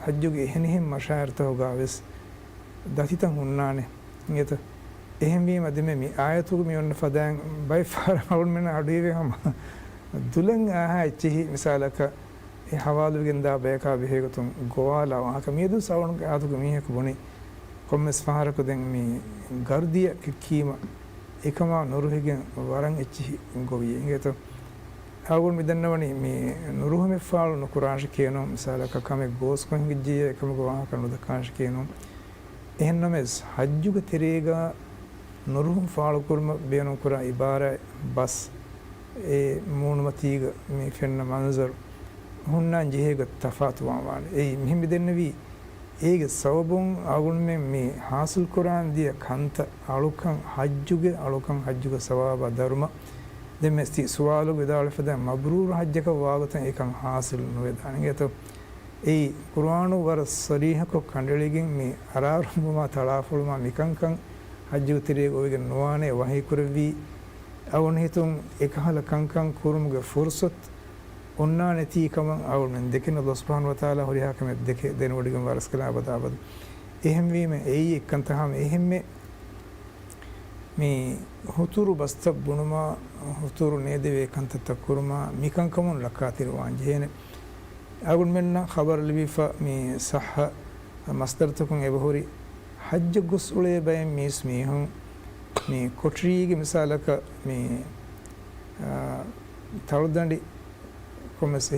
ޙައްޖުގެ އެހެނިހެން މަޝާޢިރުތަކުގަވެސް ދަތިތައް ހުންނާނެ އިނގޭތަ؟ އެހެންވީމަ ދެންމެ މި އާޔަތުގަ މި އޮންނަ ފަދައިން ބައެއް ފަހަރަށް އަޅުގަނޑުމެންނަށް އަޑުއިވޭ ހަމަ ދުލަން އާހާ އެއްޗިހި މިސާލަކަށް އެ ޙަވާލުވެގެންދާ ބަޔަކާ ބެހޭގޮތުން ގޮވާލާ ވާހަކަ މިއަދު ސައުންގެ އާތުގެ މީހަކު ބުނި ކޮންމެސް ފަހަރަކު ދެން މި ގަރުދިޔަ ކެއްކީމަ އެކަމާ ނުރުހިގެން ވަރަށް އެއްޗިހި ގޮވިއޭ އިނގޭތޯ. އަޅުގަނޑު މި ދަންނަވަނީ މި ނުރުހުމެއް ފާޅު ނުކުރާށެކޭނު، މިސާލަކަށް ކަމެއް ގޯސްކޮށް ހިނގިއްޖެޔޭ އެކަމުގެ ވާހަކަ ނުދައްކާށެކޭނު. އެހެންނަމަވެސް، ޙައްޖުގެ ތެރޭގަ ނުރުހުން ފާޅުކުރުމަށް ބޭނުންކުރާ ޢިބާރާތް، ބަސް، އެ މޫނުމަތީގަ މި ފެންނަ މަންޒަރު ހުންނާން ޖެހޭގޮތް ތަފާތުވާން ވާނެ. އެއީ މިހެން މި ދެންނެވީ، އޭގެ ސަބަބުން އަޅުގަނޑުމެން މި ޙާޞިލްކުރާން ދިޔަ ކަންތައް، އަޅުކަން، ޙައްޖުގެ އަޅުކަން، ޙައްޖުގެ ސަވާބާ ދަރުމަ. ދެން މި ސުވާލުގެ ވިދާޅުވި ފަދައިން މަބްރޫރު ޙައްޖަކަށް ވާގޮތަށް އެކަން ޙާޞިލް ނުވެދާނެ އިނގޭތޯ. އެއީ، ޤުރުއާނު ވަރަށް ޞަރީޙަކޮށް ކަނޑައެޅިގެން މި އަރާރުނބުމާ ތަޅާފޮޅުމާ މިކަންކަން ޙައްޖުގެ ތެރޭގަ އޮވެގެން ނުވާނެ ވަޙީ ކުރެއްވީ. އަޅުގަނޑު ހިތުން އެކަހަލަ ކަންކަން ކުރުމުގެ ފުރުޞަތު އޮންނާނެތީ ކަމަށް އަޅުގަނޑުމެން ދެކެން، ﷲ ސުބްޙާނަހޫ ވަތަޢާލާ ހުރިހާ ކަމެއް ދެކެ ދެނެވޮޑިގެން ވާރަސްކަލާ އަބަދާ އަބަދު. އެހެންވީމަ އެއީ އެއްކަންތައް ހަމަ އެހެންމެ މި ހުތުރު ބަސްތައް ބުނުމާ، ހުތުރު ނޭދެވޭ ކަންތައްތައް ކުރުމާ، މިކަންކަމުން ލައްކާތެރިވާން ޖެހޭނެ. އަޅުގަނޑުމެންނަށް ޚަބަރު ލިބިފަ މި ޞައްޙަ މަޞްދަރުތަކުން އެބަހުރި، ޙައްޖަށް ގޮސް އުޅޭ ބައެއް މީސް މީހުން މި ކޮޓަރީގެ މިސާލަކަށް މި، އާ، ތަޅުދަނޑި ކޮންމެސް އެހެން